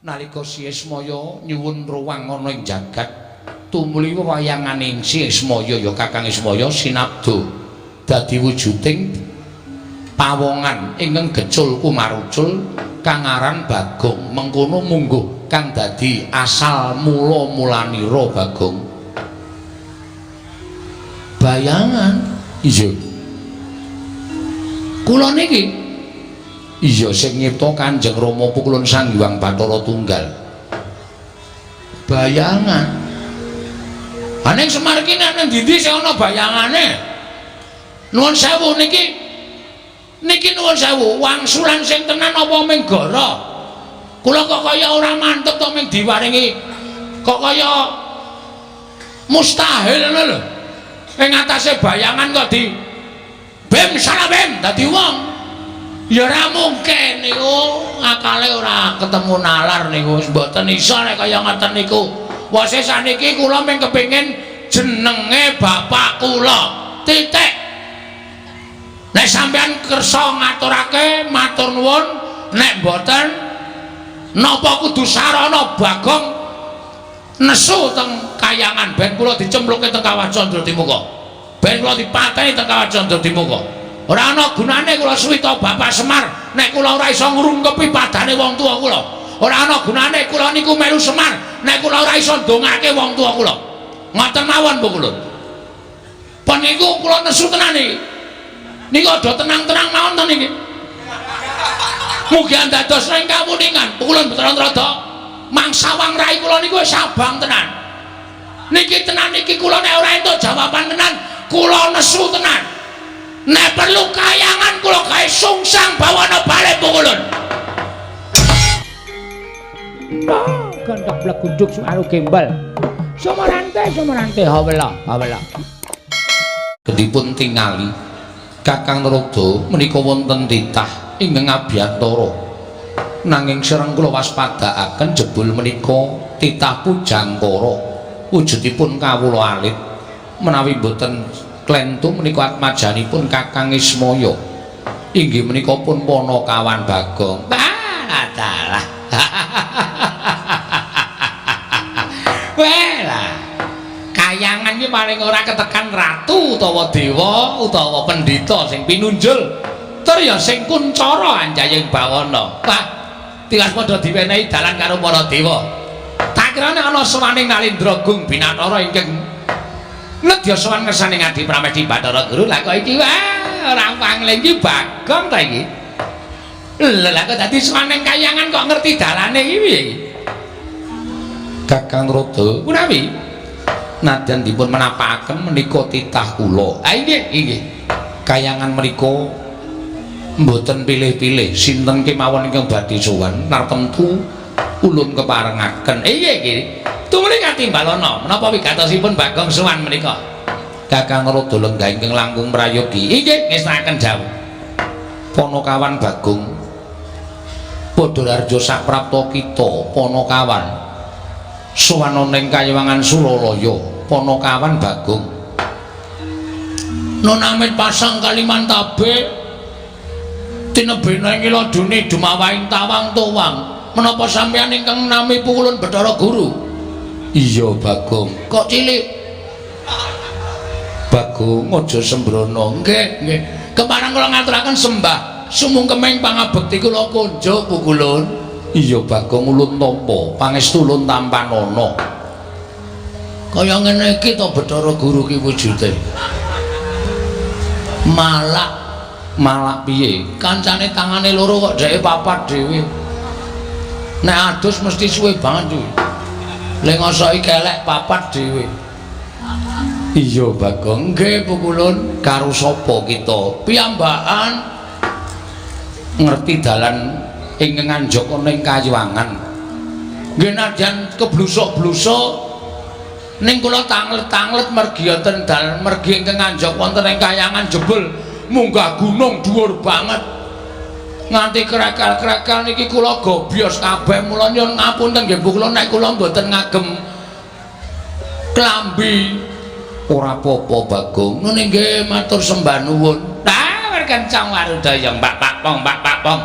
Nalika Si Ismaya nyuwun ruwang ana ing jagat, tumuli wewayanganing Si Ismaya ya Kakang Ismaya sinabda dadi wujuding pawongan ingkang gecul kumarucul kang aran Bagong. Mengkono mungguh kang dadi asal mula mulanira Bagong. Bayangan iya kula niki iya sing nyipta Kanjeng Rama Pukulun Sang Hyang Bathara Tunggal. Bayangan aning Semar iki nek nang ndi sing ana bayangane? Nuwun sewu niki, niki nuwun sewu wangsulan sing tenan apa ming gara? Kula kok kaya ora mantep to, ming diwaringi kok kaya mustahil ngono lho. Ing atase bayangan kok di bim salah bim dadi wong. Ya ora mungkin niku, akale ora ketemu nalar niku, mboten iso nek kaya ngoten niku. Wase saniki kula mung kepengin jenenge bapak kula. Titik. Nek sampean kersa ngaturake matur nuwun, nek mboten napa kudu sarana Bagong nesu teng kayangan ben kula dicemplungke teng Kawah Candradimuka. Ben kula dipateni teng Kawah Candradimuka. Ora ana gunane kula suwita Bapak Semar nek kula ora iso ngrungkepi padane wong tuwa kula. Ora ana gunane kula niku melu Semar nek kula ora iso ndongake wong tuwa kula. Ngoten mawon Bu kula. Pun niku kula nesu tenan iki. Niku aja tenang-tenang mawon to niki. Mugi dados ing kawuningan. Kula mboten rada mangsawang rai kula niku wis abang tenan. Niki tenan niki kula nek ora entuk jawaban tenan, kula nesu tenan. Nek perlu kayangan kula gawe sungsang bawana balik pukulun. Oh, gendhok blegunduk suaru gembel. Sumarante sumarante hawela hawela. Dipun tingali Kakang Narada menika wonten titah ingkang abiyantara. Nanging sereng kula waspadaaken jebul menika titah Pujangkara. Wujudipun kawula alit. Menawi mboten klentu menika atmajanipun Kakang Ismaya. Inggih menika pun Panakawan Bagong. Ah, dalah. Welah. Kayangan iki paling ora ketekan ratu utawa dewa utawa pendhita sing pinunjul. Tur ya sing kuncara anjaying bawana. Wah, tiwas padha diwenehi dalan karo para dewa. Tak kira nek ana sowaning Nalendra Gung Binathara ingkang nedya sowan ngersane Ngadi Pramesti Bathara Guru. Lah kok iki wah ora pangling iki Bagong ta iki. Lha lah kok dadi sowan ning kayangan kok ngerti dalane iki piye iki? Kakang Narada punawi nadyan dipun menapakaken menika titah kula. Ah inggih, inggih. Kayangan menika mboten pilih-pilih sinten kemawon ingkang badhe sowan nartemtu ulun keparengaken. Inggih nggih. Tumuli katimbalana menapa wigatosipun Bagong sowan menika? Kakang Narada lenggah ingkang langkung prayogi. Inggih, ngestakaken jauh. Panakawan Bagong padha harja saprapta kita Panakawan sowan ana ing Kayangan Suralaya. Panakawan Bagong nun amit pasang Kalimantabe tinebena ing ladune dumawahing tawang tuwang. Menapa sampeyan ingkang nami pukulun Bathara Guru? Iya Bagong. Kok cilik? Bagong aja sembrono. Nggih, nggih. Kepareng kula ngaturaken sembah sumungkeming pangabekti kula kunjuk pukulun. Iya Bagong ulun tampa, pangestu ulun tampanana. Kaya ngene iki to Bathara Guru ki wujude. Malak malak piye? Kancane tangane loro kok dheke papat dhewe. Nek adus mesti suwe banget kuwi. Le ngosoki kelek papat dhewe. Iya Bagong, nggih pukulun karo sapa kita? Piyambakan ngerti dalan ingkang nganjaka ning Kayuwangan. Nggih nadyan keblusuk-blusuk ning kula tanglet-tanglet mergi wonten dalan mergi ingkang nganjak wonten ing Kayangan jebul munggah gunung dhuwur banget. Nganti krekel-krekel niki kula gobyos kabeh, mula nyuwun ngapunten nggih Bu kula nek kula mboten ngagem klambi. Ora apa-apa Bagong. Ngene nggih matur sembah nuwun. Ah, kencang warudaya mbak pak pong mbak pak pong.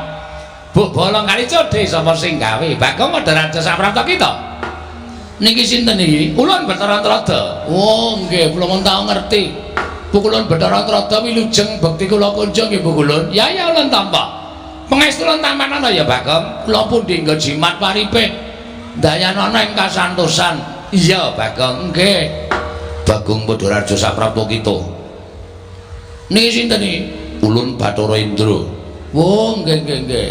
Buk bolong kali codhe sapa sing gawe? Bagong Padaraja saprapta kita. Niki sinten iki? Ulun Bathara Antrada. Oh, nggih, kula mun tau ngerti. Bu kulun Bathara Antrada wilujeng bekti kula kunjung nggih Bu kulun. Ya ya ulun tampa. Pangestu ulun tampanana ya Bagong. Kula pundi nggo jimat paripe. Dayanana ing kasantosan. Iya Bagong, nggih. Bagong Padaraja saprapta kita. Niki sinten iki? Ulun Bathara Indra. Oh, nggih nggih nggih.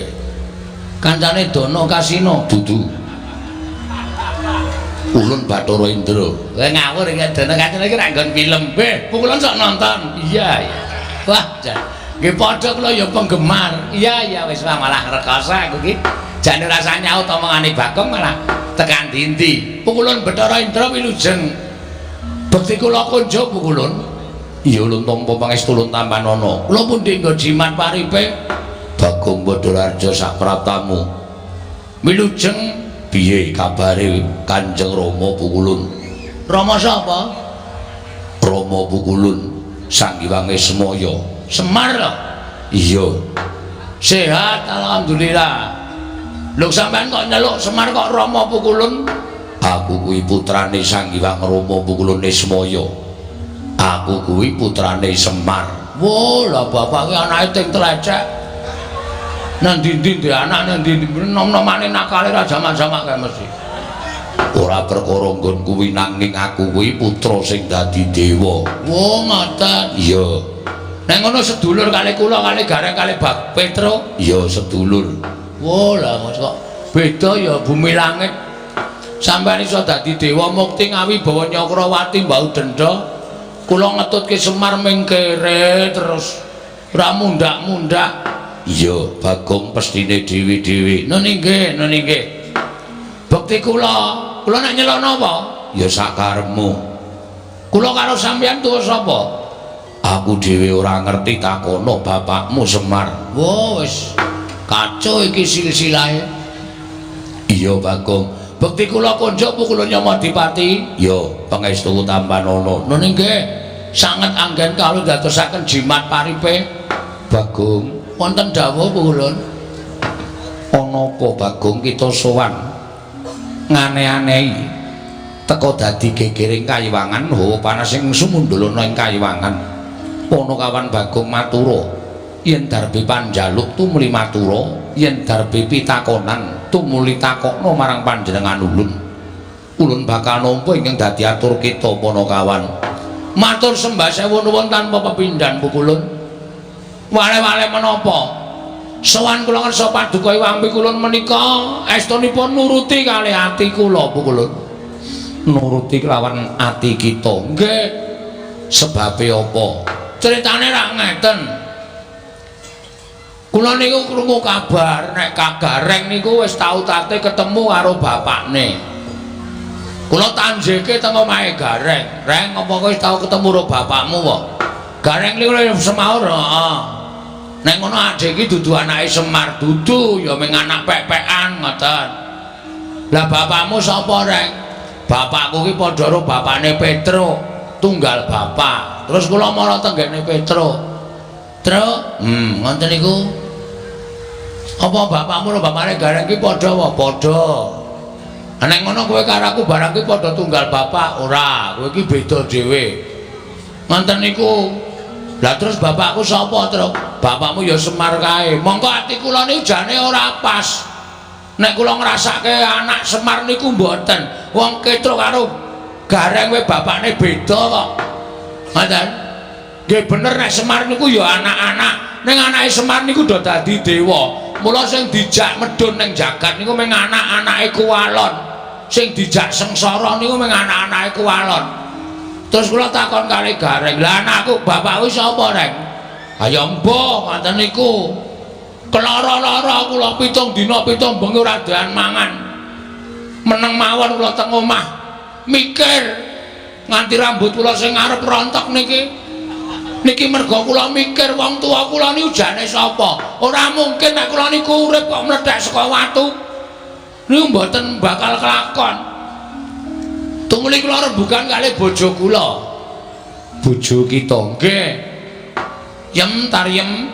Kancane Dana Kasino dudu. Ulun Bathara Indra. Kowe ngawur iki Dana Kasino iki ra nggon film. Beh, pukulan sok nonton. Iya, iya. Wah, jan. Nggih padha kula ya penggemar. Iya, iya wis malah rekoso aku iki. Jane rasa nyaut omongane Bagong malah tekan dindi. Pukulun Bathara Indra wilujeng. Bekti kula kunjuk pukulun. Iya ulun tampa pangestu ulun tampanana. Kula pundi nggo jimat paripe? Bagong Padaraja sapraptamu. Wilujeng piye kabare Kanjeng Rama Pukulun? Rama sapa? Rama Pukulun Sang Hyang Semaya. Semar lho. Iya. Sehat alhamdulillah. Lho sampean kok nyeluk Semar kok Rama Pukulun? Aku kuwi putrane Sang Hyang Rama Pukulun Ismaya. Aku kuwi putrane Semar. Wo, lah bapak ki anake ting tlecek. Nang ndi-ndi ndek anak nang ndi-ndi nom-nomane nakale ra jamak-jamak kae mesti. Ora perkara nggon kuwi nanging aku kuwi putra sing dadi dewa. Wo, ngoten. Iya. Nek ngono sedulur kali kula kali Gareng kali Bak Petro? Iya, sedulur. Wo, lah kok beda ya bumi langit. Sampeyan iso dadi dewa mukti ngawi bawa Nyakrawati mbau denda. Kula ngetutke Semar mingkere terus ora mundak-mundak. Iya, Bagong pestine dhewe-dhewe. Nun inggih, nun inggih. Bekti kula, kula nek nyelok napa? Ya sakarepmu. Kula karo sampeyan tuwa sapa? Aku dhewe ora ngerti, takono bapakmu Semar. Wo, wis kacau iki silsilahe. Iya, Bagong. Bekti kula kunjuk pukul Nyamadipati. Ya, pangestu tampanana. Nun inggih. Sanget anggen kawula dadosaken jimat paripe. Bagong, wonten dawuh pulun. Ana apa Bagong kita sowan ngane-anehi teka dadi gegering kayiwangan hawa panas sing sumundulana ing kayiwangan. Panakawan Bagong matura, yen darbe panjaluk tumuli matura, yen darbe pitakonan tumuli takokna marang panjenengan ulun. Ulun bakal nampa ingkang dadi atur kita Panakawan. Matur sembah sewu nuwun tanpa pepindhan pukulun. Wale-wale menapa? Sowan kula ngersa paduka Hyang Pikulun menika estunipun nuruti kalih ati kula pukulun. Nuruti kelawan ati kita. Nggih. Sebabe apa? Critane rak ngeten. Kula niku krungu kabar nek Kagareng niku wis tau tate ketemu karo bapakne. Kula tanjeke teng omahe Gareng. Reng, apa kowe wis tau ketemu karo bapakmu wae? Gareng niku semaur, heeh. Nek ngono adek iki dudu anake Semar, dudu ya mung anak pek-pekan ngoten. Lah bapakmu sapa, Reng? Bapakku ki padha karo bapakne Petro, tunggal bapak. Terus kula mara tenggene Petro. Tru, ngoten niku. Apa bapakmu karo bapakne Gareng ki padha wae? Padha. Nek ngono kowe karo aku barang ki padha tunggal bapak, ora, kowe iki beda dhewe. Ngoten niku. Lah terus bapakku sapa, Truk? Bapakmu ya Semar kae. Mongko ati kula niku jane ora pas. Nek kula ngrasake anak Semar niku mboten. Wong Ketruk karo Gareng we bapakne beda kok. Ngoten. Nggih bener nek Semar niku ya anak-anak. Ning anake Semar niku do dadi dewa. Mula sing dijak medhun ning jagat niku mung anak-anake Kuwalon. Sing dijak sengsara niku mung anak-anake Kuwalon. Terus kula takon kali Gareng, "Lah anakku bapakku sapa, Reng?" "Ha ya mbah, ngoten niku." Kelara-lara kula 7 dina 7 bengi ora doyan mangan. Meneng mawon kula teng omah. Mikir nganti rambut kula sing ngarep rontok niki. Niki merga kula mikir wong tuwa kula niku jane sapa? Ora mungkin nek kula niku urip kok mlethek saka watu. Niku mboten bakal kelakon. Tumuli kula rembugan kalih bojo kula. Bojo kita nggih. Yem taryem.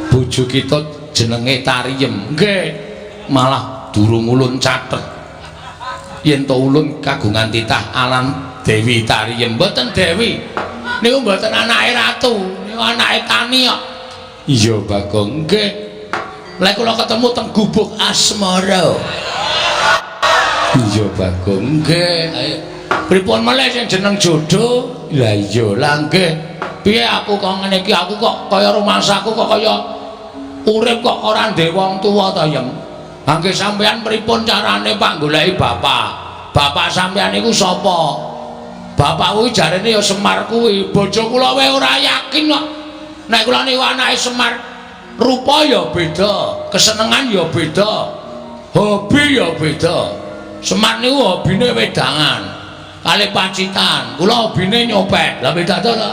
Bojo kita Jenenge Tariem. Nggih. Malah durung ulun catet. Yen to ulun kagungan titah alan Dewi Tariem. Mboten Dewi. Niku mboten anake ratu, niku anake tani kok. Iya, Bagong. Nggih. Lek kula ketemu teng Gubuk Asmara. Iya, Bagong. Nggih. Ayo. Pripun melih sing jeneng jodoh? Lah iya, lah nggih. Piye aku kok ngene iki? Aku kok kaya rumangsaku kok kaya urip kok ora ndek wong tuwa ta, Yem? Ha nggih, sampean pripun carane, Pak, goleki bapak? Bapak sampean iku sapa? Bapak kuwi jarene ya Semar kuwi. Bojo kula wae ora yakin kok. Nek kula niku anake Semar, rupa ya beda, kesenengan ya beda, hobi ya beda. Semar niku hobine wedangan kalih Pacitan, kula hobine nyopet. Lah beda to ta?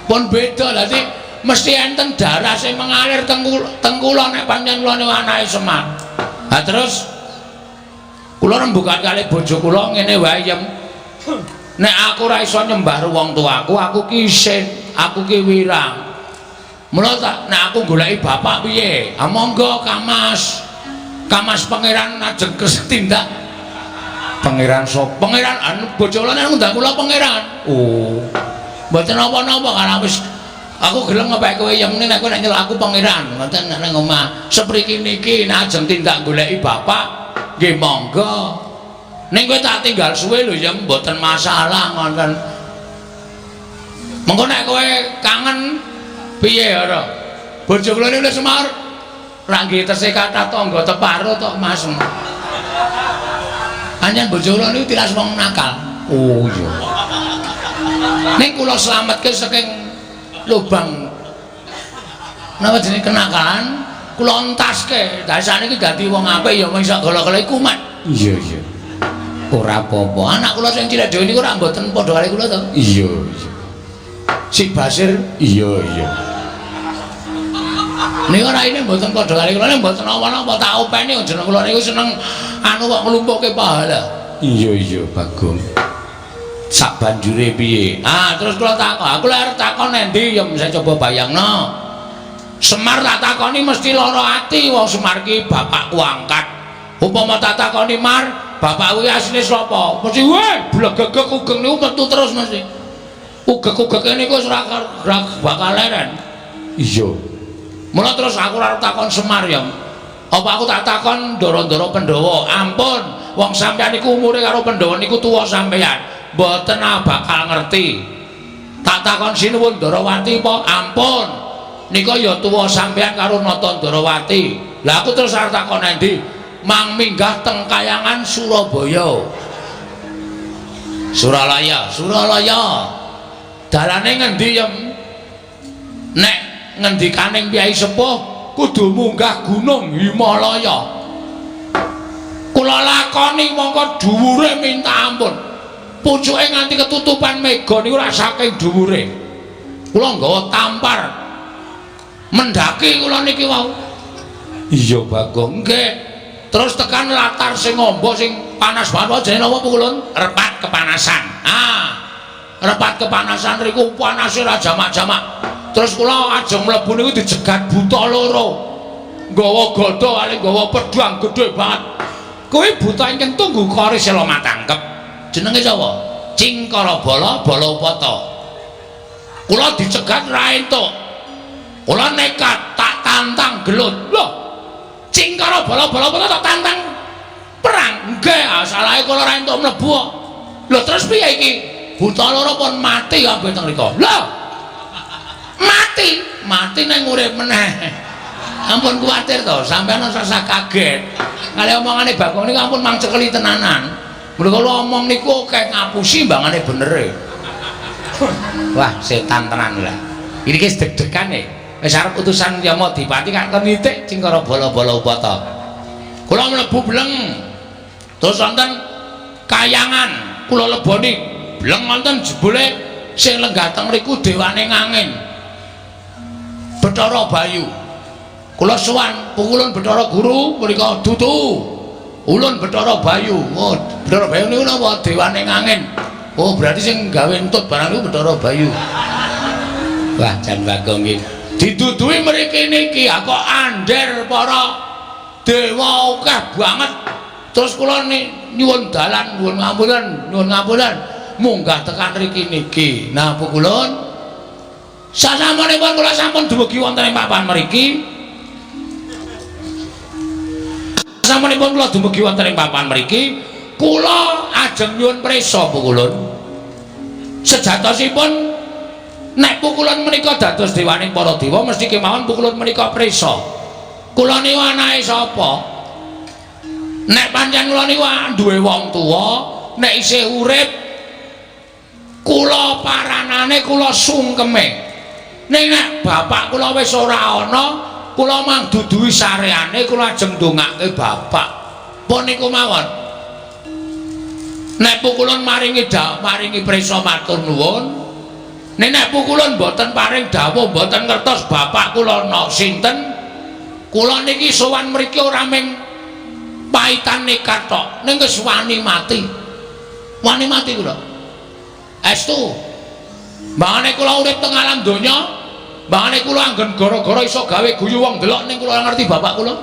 Pun beda. Lah mesti enten darah sing mengalir teng kula nek pancen kula niku anake Semar. Ha terus kula rembugan kalih bojo kula ngene wae, Yem. Nek aku ora iso nyembah wong tuaku, aku ki isin, aku ki wirang. Mula tak nek aku goleki bapak piye? Ha monggo Kamas. Kamas pangeran ajeng tindak. Pangeran sapa? Pangeran anu bojo kula nek ngundang kula pangeran. Oh. Mboten napa-napa kan wis aku gelem ngepek kowe, Yem, nek kowe nek nyeluk aku pangeran. Ngoten nek nang omah. Sepriki niki nek ajeng tindak goleki bapak, nggih monggo. Ning kowe tak tinggal suwe lho, Yem, mboten masalah ngoten. Mengko nek kowe kangen piye ora? Bojo kula niku Semar. Ra nggih tesih kathah tangga teparo tok, Mas. Pancen bojo kula niku tilas wong nakal. Oh iya. Ning kula slametke saking lubang napa jenenge kenakalan, kula entaske. Lah saniki dadi wong apik ya iso gala-gala iku kumat. Iya iya. Ora apa-apa. Anak kula sing cilik dhewe niku ora mboten padha kali kula to? Iya iya. Si Basir iya iya. Niku raine mboten padha kali kula, mboten napa-napa, tak openi, jeneng kula niku seneng anu kok nglumpukke pahala. Iya iya, Bagong. Sak banjure piye? Ah, terus kula takon, aku lek arep takon endi ya saya coba bayangno. Semar tak takoni mesti lara ati, wong Semar ki bapakku angkat. Upama tak takoni, "Mar, bapakku ki asline sapa?" Mesti weh blegegeg ugeng niku metu terus mesti. Ugeg-ugege niku wis ora bakal leren. Iya. Mula terus aku ora takon Semar ya. Apa aku tak takon ndara-ndara Pandhawa? Ampun, wong sampeyan niku umure karo Pandhawa niku tuwa sampeyan. Mboten bakal ngerti. Tak takon Sinuwun Ndarawati apa? Ampun. Nika ya tuwa sampeyan karo Nata Ndarawati. Lah aku terus arep takon endi? Mang minggah teng Kayangan Surabaya. Suralaya, Suralaya. Dalane ngendi, Yem? Nek ngendikaning Kyai Sepuh kudu munggah Gunung Himalaya. Kula lakoni mongko dhuwure minta ampun. Pucuke nganti ketutupan mega niku ora saking dhuwure. Kula nggawa tampar. Mendaki kula niki wau. Iya, Bagong. Nggih. Terus tekan latar sing amba sing panas banget, jenenge napa pukulun? Repat kepanasan. Ah. Repat kepanasan riku panase ra jamak-jamak. Terus kula ajeng mlebu niku dijegat buta loro. Nggawa gada kali nggawa pedhang gedhe banget. Kuwi buta ingkang tunggu kori sela matangkep. Jenenge sapa? Cingkara Bala Bala Upata. Kula dicegat ra entuk. Kula nekat tak tantang gelut. Loh. Cingkara Bala Bala Upata tak tantang perang. Nggih, salahe kula ra entuk mlebu kok. Lho terus piye iki? Buta loro pun mati kabeh teng mriku. Lho. Mati, mati nang urip meneh. Ampun kuwatir to, sampeyan ora usah kaget. Kali omongane Bagong niku ampun mang cekeli tenanan. Mergo kula omong niku akeh ngapusi mbangane benere. Wah, setan tenan lah. Iki wis deg-degan e. Wis arep utusan Yamadipati kak kon nitik Cingkara Bala-bala Upata. Kula mlebu bleng. Terus wonten kayangan, kula leboni bleng wonten jebule sing lenggah teng mriku dewane ngangin. Bathara Bayu. Kula sowan, "Pukulun Bathara Guru," mriku dudu. "Ulun Bathara Bayu." Oh, Bathara Bayu niku napa? Dewane ngangin. Oh, berarti sing gawe entut barang niku Bathara Bayu. Wah, jan Bagong iki. Diduduhi mriki niki kok ander para dewa akeh banget. Terus kula nyuwun dalan, nyuwun ngapunten, nyuwun ngapunten munggah tekan mriki niki. Nah, pukulun sasampunipun kula sampun dumugi wonten ing papan mriki. Sasampunipun kula dumugi wonten ing papan mriki, kula ajeng nyuwun prisa pukulun. Sejatosipun nek pukulun menika dados dewaning para dewa mesti kemawon pukulun menika prisa. Kula niku anake sapa? Nek pancen kula niku duwe wong tuwa, nek isih urip kula paranane, kula sungkeme. Ning nek bapak kula wis ora ana, kula mang duduhi sareane, kula ajeng ndongake bapak. Pun niku mawon. Nek pukulun maringi maringi prisa matur nuwun. Nek nek pukulun mboten paring dawuh, mboten ngertos bapak kula ana sinten, kula niki sowan mriki ora ming paitan nekat tok, ning wis wani mati. Wani mati kula. Estu. Mbangane kula urip teng alam donya, mbangane kula anggen gara-gara iso gawe guyu wong delok ning kula ngerti bapak kula.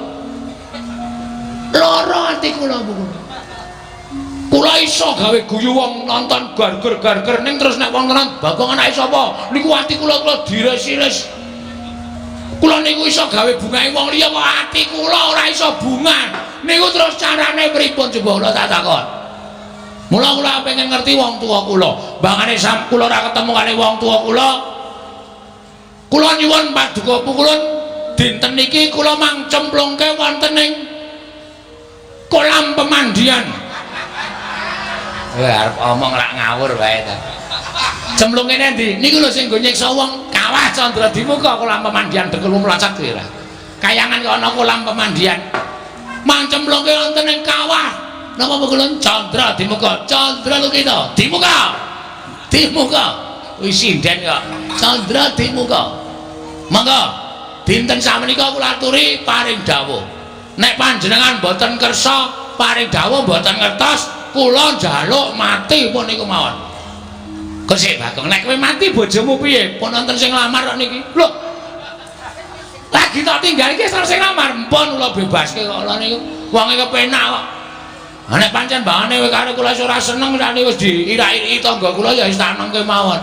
Lara ati kula pukulun. Kula iso gawe guyu wong nonton garger-garger ning terus nek wong tenan Bagong anake sapa? Niku ati kula kula dires-ires. Kula niku iso gawe bungahe wong liya kok ati kula ora iso bunga. Niku terus carane pripun coba kula tak takon. Mula kula pengen ngerti wong tuwa kula. Bangane sam kula ora ketemu kali wong tuwa kula. Kula nyuwun paduka pukulun dinten niki kula mang cemplungke wonten ing kolam pemandian. Wah, arep omong lak ngawur wae ta. Cemplunge endi? Niku lho sing nggo nyiksa wong Kawah Candradimuka kolam pemandian dekul mlacak kuwi ora. Kayangan kok ana kolam pemandian. Mang cemplungke wonten ing kawah. Napa pukulun Candradimuka? Candra Lukita. Dimuka. Dimuka. Wis sinden kok. Candradimuka. Monggo dinten samenika kula aturi paring dawuh. Nek panjenengan mboten kersa paring dawuh mboten ngertos, kula njaluk mati pun niku mawon. Kok sik Bagong, nek kowe mati bojomu piye? Pun wonten sing nglamar kok niki. Lho. Lagi tok tinggal iki sing nglamar, mpun kula bebaske kok kula niku. Wonge kepenak kok. Ha nek pancen bangane kowe karo kula wis ora seneng sakniki wis diirak-iriki tangga kula ya wis tak nengke mawon.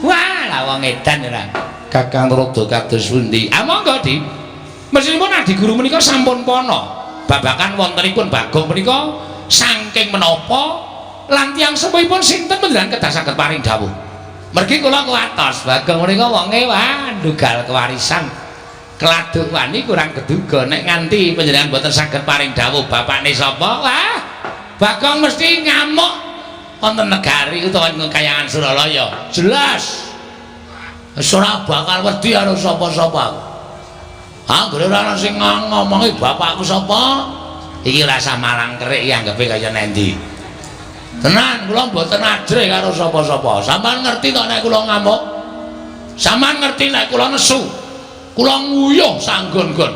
Wah, lah wong edan ora. Kakang Rada kados pundi? Ah monggo, Di. Mesinipun Adi Guru menika sampun pana. Babakan wontenipun Bagong menika saking menapa lan tiyang sepuhipun sinten panjenengan kedah saged paring dawuh. Mergi kula kuwatos Bagong menika wonge wah ndugal kewarisan. Keladuk wani kurang keduga nek nganti panjenengan boten saged paring dawuh bapakne sapa? Wah, Bagong mesti ngamuk wonten negari utawa ing kayangan Suralaya. Jelas. Wis ora bakal wedi karo sapa-sapa aku. Anggere ora ana sing ngomongi bapakku sapa, iki ora usah malang kerik iki anggepe kaya nendi. Tenan kula mboten ajrih karo sapa-sapa. Sampeyan ngerti to nek kula ngamuk? Sampeyan ngerti nek kula nesu? Kula nguyuh sanggon-gon.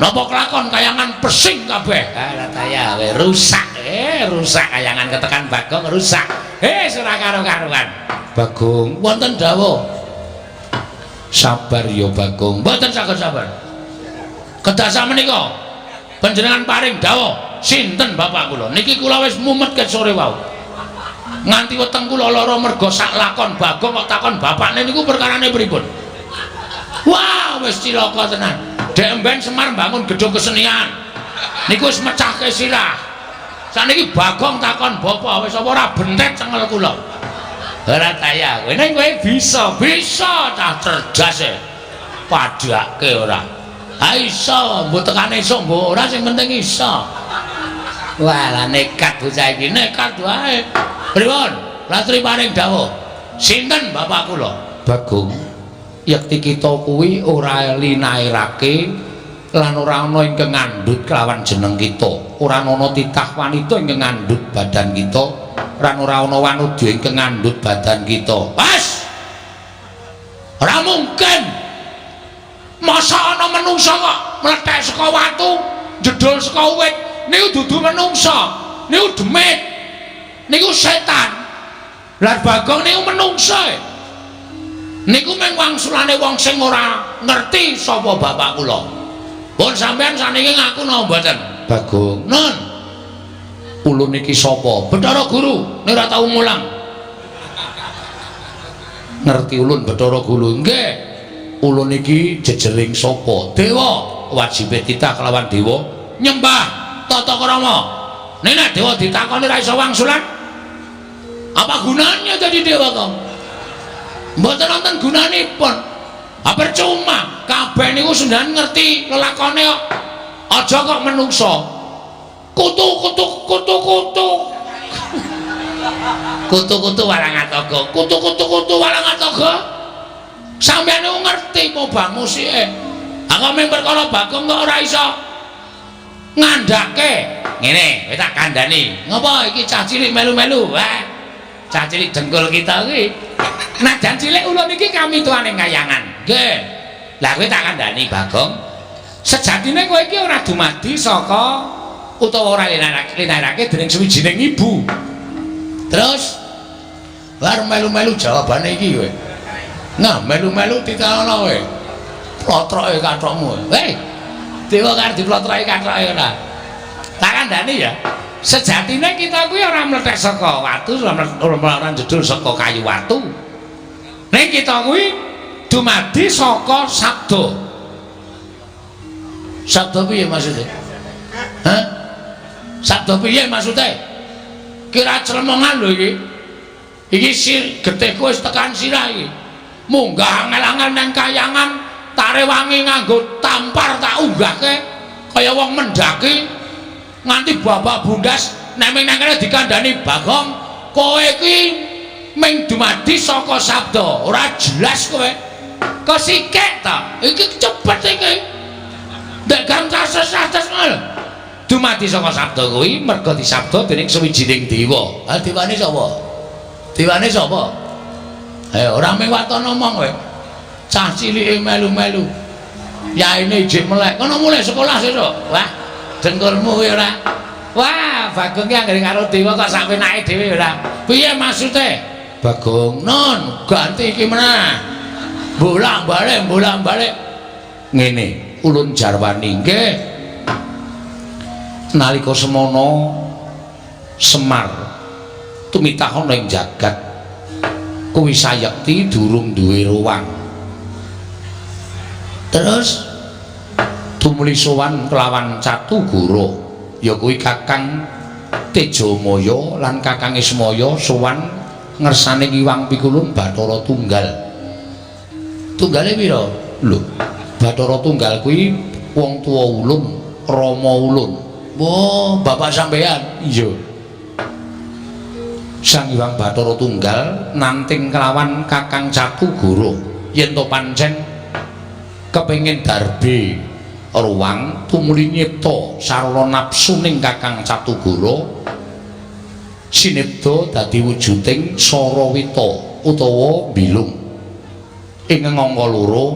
Napa kelakon kayangan pesing kabeh? Ah ya rusak. Rusak kayangan ketekan Bagong rusak. Ora karo-karuan. Bagong wonten dawuh. Sabar ya Bagong. Mboten saged sabar. Kedah samenika panjenengan paring dawuh sinten bapak kula. Niki kula wis mumet ket sore wau. Nganti weteng kula lara merga sak lakon Bagong kok takon bapakne niku perkarane pripun? Wah, wis cilaka tenan. Dek emben Semar bangun gedung kesenian. Niku wis mecahke sirah. Saniki Bagong takon bapak wis apa ora bentet cengel kula. Ora kaya kowe ning kowe bisa, bisa cah cerdas e. Padhake ora. Ha iso, mbok tekane esuk mbok ora sing penting iso. Wah, lah nekat bocah iki, nekat wae. Pripun? Latri paring dawuh. Sinten bapak kula? Bagong. Yekti kita kuwi ora linairake lan ora ana ingkang ngandhut kelawan jeneng kita. Ora ana titah wanita ingkang ngandhut badan kita, lan ora ana wanudya ingkang ngandhut badan kita. Pas. Ora mungkin. Masa ana menungsa kok mlethek saka watu, jedul saka wit, niku dudu menungsa, niku demit. Niku setan. Lah Bagong niku menungsa. E. Niku mung wangsulane wong sing ora ngerti sapa bapak kula. Pun sampean saniki ngaku napa mboten? Bagong. Nun. Ulun iki sapa? Bathara Guru, nek ora tau mulang. Ngerti ulun Bathara Guru? Nggih. Ulun iki jejering sapa? Dewa. Wajibe titah kelawan dewa nyembah tata krama. Nek nek dewa ditakoni ra iso wangsulan, apa gunanya jadi dewa kok? Mboten wonten gunanipun. Ha percuma, kabeh niku sendan ngerti lelakone kok. Aja kok menungso. Kutu kutu kutu kutu. Kutu kutu walang atoga. Kutu kutu kutu walang atoga. Sampeyan niku ngerti mobah musike. Ha kok mung perkara Bagong kok ora iso ngandhake. Ngene, kowe tak kandhani. Ngopo iki cah cilik melu-melu? Wah. Cah cilik dengkul kita kuwi. Najan cilik ulun iki kami tuane kayangan. Nggih. Lah kowe tak kandhani Bagong. Sejatine kowe iki ora dumadi saka utawa ora linarake dening suwijining ibu. Terus bar melu-melu jawabane iki kowe. Nah, melu-melu titenono kowe. Plotroke kathokmu. Hei. Dewa karo diplotroke kathoke ora. Tak kandhani ya. Sejatine kita kuwi ora mlethek saka watu, ora jedul saka kayu watu. Ning kita kuwi dumadi saka sabda. Sabda piye maksudnya? Hah? Sabda piye maksudnya? Kira clemongan lho iki. Iki sir getihku wis tekan sirah iki. Munggah angel-angel nang kayangan, tarewangi nganggo tampar tak unggahke kaya wong mendaki nganti babak bundas nek ming nang kene dikandani Bagong, kowe iki ming dumadi saka sabda, ora jelas kowe. Kesikek ta? Iki cepet iki. Ndek gang cases-cases ngono. Dumadi saka sabda kuwi merga disabda dening suwijining dewa. Ha dewane sapa? Dewane sapa? Ayo ora mung waton ngomong kowe. Cah cilike melu-melu. Yaine ijik melek. Kono mulih sekolah sesuk. Wah, dengkulmu kuwi ora. Wah, Bagong ki anggere karo dewa kok sak penake dhewe ora. Piye maksude? Bagong, non, ganti iki meneh. Bolak-balik, bolak-balik. Ngene, ulun jarwani nggih. Nalika semono Semar tumitah ana ing jagat kuwi sayekti durung duwe ruwang. Terus tumuli sowan kelawan Catugara, ya kuwi Kakang Tejamaya lan Kakang Ismaya sowan ngersane Hyang Pikulun Bathara Tunggal. Tunggale pira? Lho, Bathara Tunggal kuwi wong tuwa ulun, rama ulun. Wah, bapak sampean? Iya. Sang Hyang Bathara Tunggal nanting kelawan Kakang Catugara yen to pancen kepengin darbe ruwang tumuli nyipta sarana nafsu ning Kakang Catugara sinebda dadi wujuding Sarawita utawa Bilung. Ing angka loro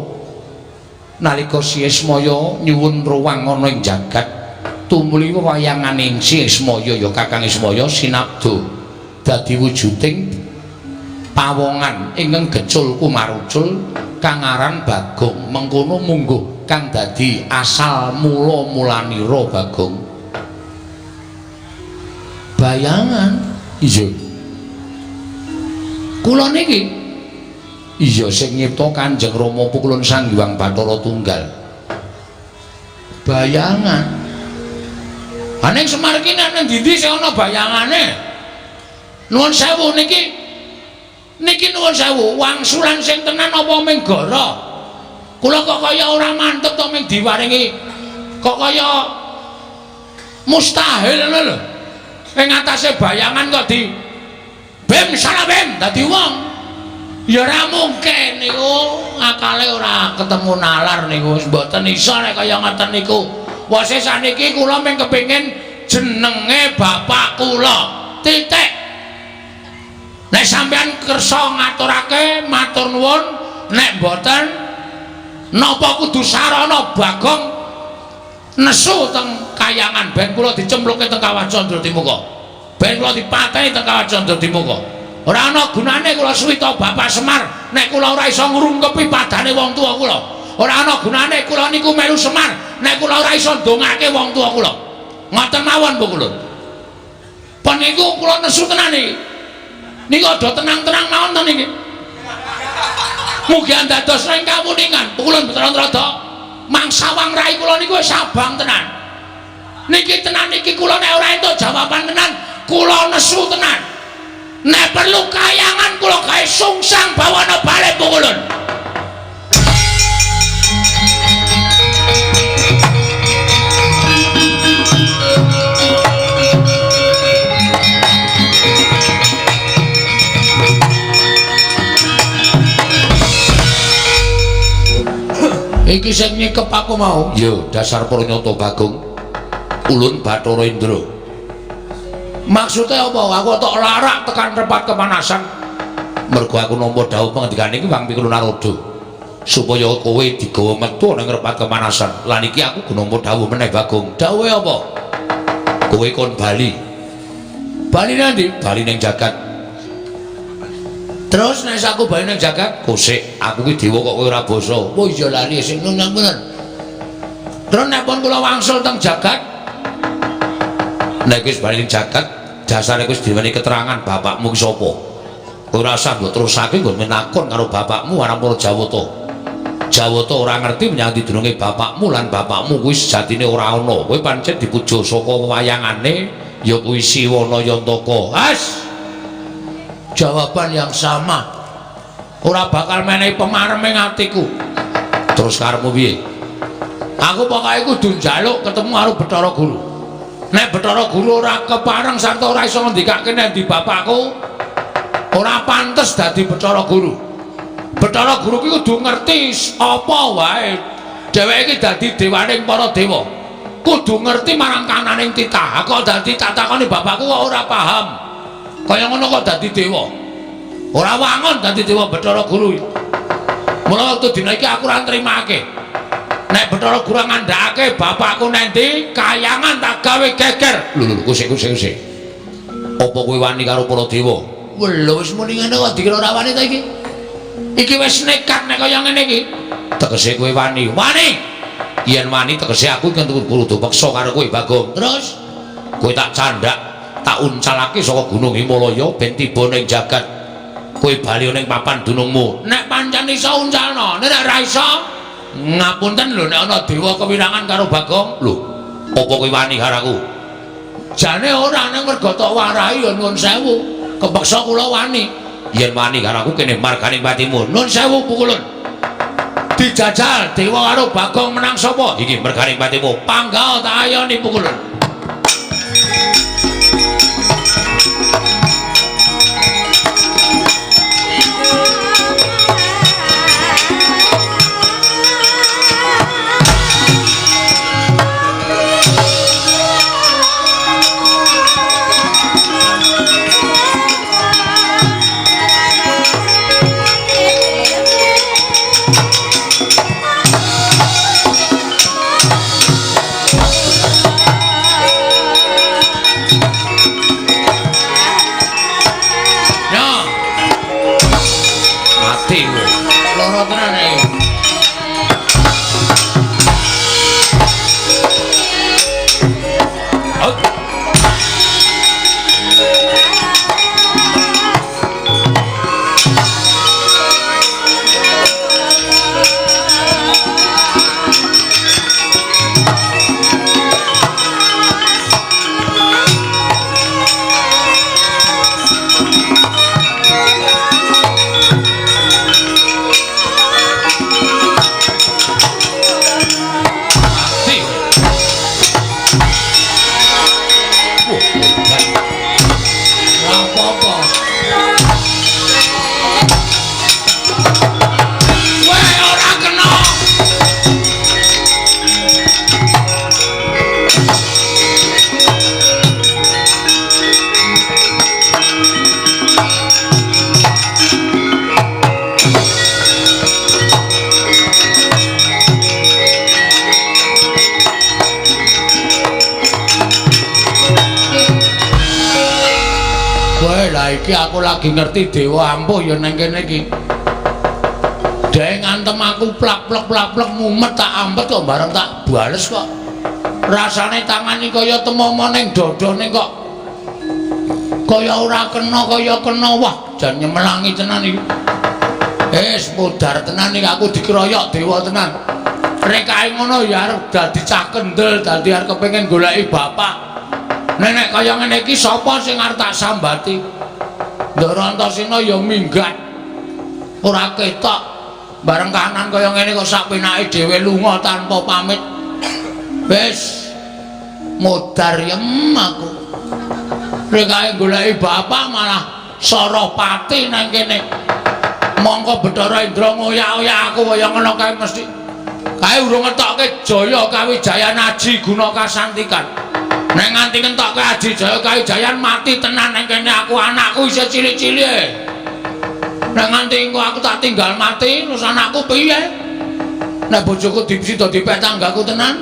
nalika Si Ismaya nyuwun ruwang ana ing jagat tumuli wewayanganing Si Ismaya ya Kakang Ismaya sinabda dadi wujuding pawongan ingkang gecul kumarucul kang aran Bagong. Mengkono mungguh kang dadi asal mula mulanira Bagong. Bayangan iya kula niki iya sing nyipta Kanjeng Rama Pukulun Sang Hyang Bathara Tunggal. Bayangan. Ha ning Semar iki nek nang ndi sing ana bayangane? Nuwun sewu niki niki nuwun sewu wangsulan sing tenan apa ming gara? Kula kok kaya ora mantep to ming diwaringi kok kaya mustahil ngono lho. Ing atase bayangan kok di bim salah bim dadi wong. Ya ora mungkin niku, akale ora ketemu nalar niku, mboten iso nek kaya ngoten niku. Wase saniki kula mung kepengin jenenge bapak kula. Titik. Nek sampean kersa ngaturake matur nuwun, nek mboten napa kudu sarana Bagong nesu teng kayangan ben kula dicemplungke teng Kawah Candradimuka. Ben kula dipateni teng Kawah Candradimuka. Ora ana gunane kula suwita Bapak Semar nek kula ora iso ngrungkepi padane wong tuwa kula. Ora ana gunane kula niku melu Semar nek kula ora iso ndongake wong tuwa kula. Ngoten mawon Bu Kulun. Pun niku kula nesu tenan iki. Niku aja tenang-tenang mawon to niki. Mugi andados ing kawuningan. Bu Kulun Bathara Narada mangsawang rai kula niku wis abang tenan. Niki tenan niki kula nek ora entuk jawaban tenan, kula nesu tenan. Nek perlu kayangan kula gawe sungsang bawana balik Bu Kulun. Iki sing nyikep aku mau. Ya, dasar pranyata Bagong. Ulun Bathara Indra. Maksudnya apa? Aku tok larak tekan tempat kepanasan. Mergo aku nampa dawuh pengendikane iki Bang Pikulun Narada. Supaya kowe digawa metu nang repat kepanasan. Lan iki aku nampa dawuh meneh Bagong. Dawuhe apa? Kowe kon bali. Bali nang ndi? Bali ning jagat. Terus nek aku bali ning jagat, kosek aku ki dewa kok kowe ora basa. Oh iya lali sing nun ngapunten. Terus nek pun kula wangsul teng jagat, nek wis bali ning jagat, dasare wis diweni keterangan bapakmu ki sapa. Kowe ora usah mbok terusake nggon menakon karo bapakmu marang para Jawata. Jawata ora ngerti menyang didurunge bapakmu lan bapakmu kuwi sejatine ora ana. Kowe pancen dipuja saka wayangane ya kuwi Siwana Yantaka. Has. Jawaban yang sama. Ora bakal menehi pemarem ing atiku. Terus karepmu piye? Aku pokoke kudu njaluk ketemu karo Bathara Guru. Nek Bathara Guru ora kepareng sarta ora iso ngendikake nek ndi bapakku, ora pantes dadi Bathara Guru. Bathara Guru ki kudu ngerti apa wae. Dheweke iki dadi dewaning para dewa. Kudu ngerti marang kananing titah. Kok dadi tak takoni bapakku kok ora paham. Kaya ngono kok dadi dewa. Ora wangun dadi dewa Bathara Guru. Mula wektu dina iki aku ora nrimake. Nek Bathara Guru ngandhakake bapakku nang ndi, kayangan tak gawe geger. Lho lho, kusik kusik kusik. Apa kowe wani karo para dewa? Lho wis muni ngene kok dikira ora wani ta iki? Iki wis nekat nek kaya ngene iki. Tegese kowe wani. Wani. Yen wani tegese aku kudu peksa karo kowe Bagong. Terus kowe tak candhak, tak uncalake saka Gunung Himalaya ben tiba ning jagat. Kowe bali ning papan dunungmu. Nek pancen iso uncalno, nek ora iso ngapunten lho nek ana dewa kewirangan karo Bagong. Lho, apa kowe wani karo aku? Jane ora, ning mergo tok warahi ya nuwun sewu. Kepeksa kula wani. Yen wani karo aku kene marganing patimu. Nuwun sewu pukulun. Dijajal dewa karo Bagong menang sapa? Iki merganing patimu. Panggah tak ayoni pukulun. Iki aku lagi ngerti dewa ampuh ya nang kene iki. Dae ngantem aku plak-plek mumet tak ampet kok bareng tak bales kok. Rasane tangan iki kaya temomo ning dada ning kok kaya ora kena kaya kena. Wah, jan nyemelangi tenan iki. Wis modar tenan iki aku dikeroyok dewa tenan. Rekae ngono ya arep dadi cah kendel, dadi arep kepengin goleki bapak. Nek kaya ngene iki sapa sing arep tak sambati? Ndara Antasena ya minggat. Ora ketok. Bareng kahanan kaya ngene kok sak penake dhewe lunga tanpa pamit. Wis modar yem aku. Rekae goleki bapak malah Sarapati nang kene. Mongko Bathara Indra ngoyak-oyak aku kaya ngono kae mesti. Kae urung ngetokke Jaya Kawijayan Aji Guna Kasantikan. Nek nganti ngetokke Aji Jaya Kawijayan mati tenan nang kene aku, anakku isih cilik-cilik. Nek nganti engko aku tak tinggal mati, terus anakku piye? Nek bojoku dipsida dipek tanggaku tenan.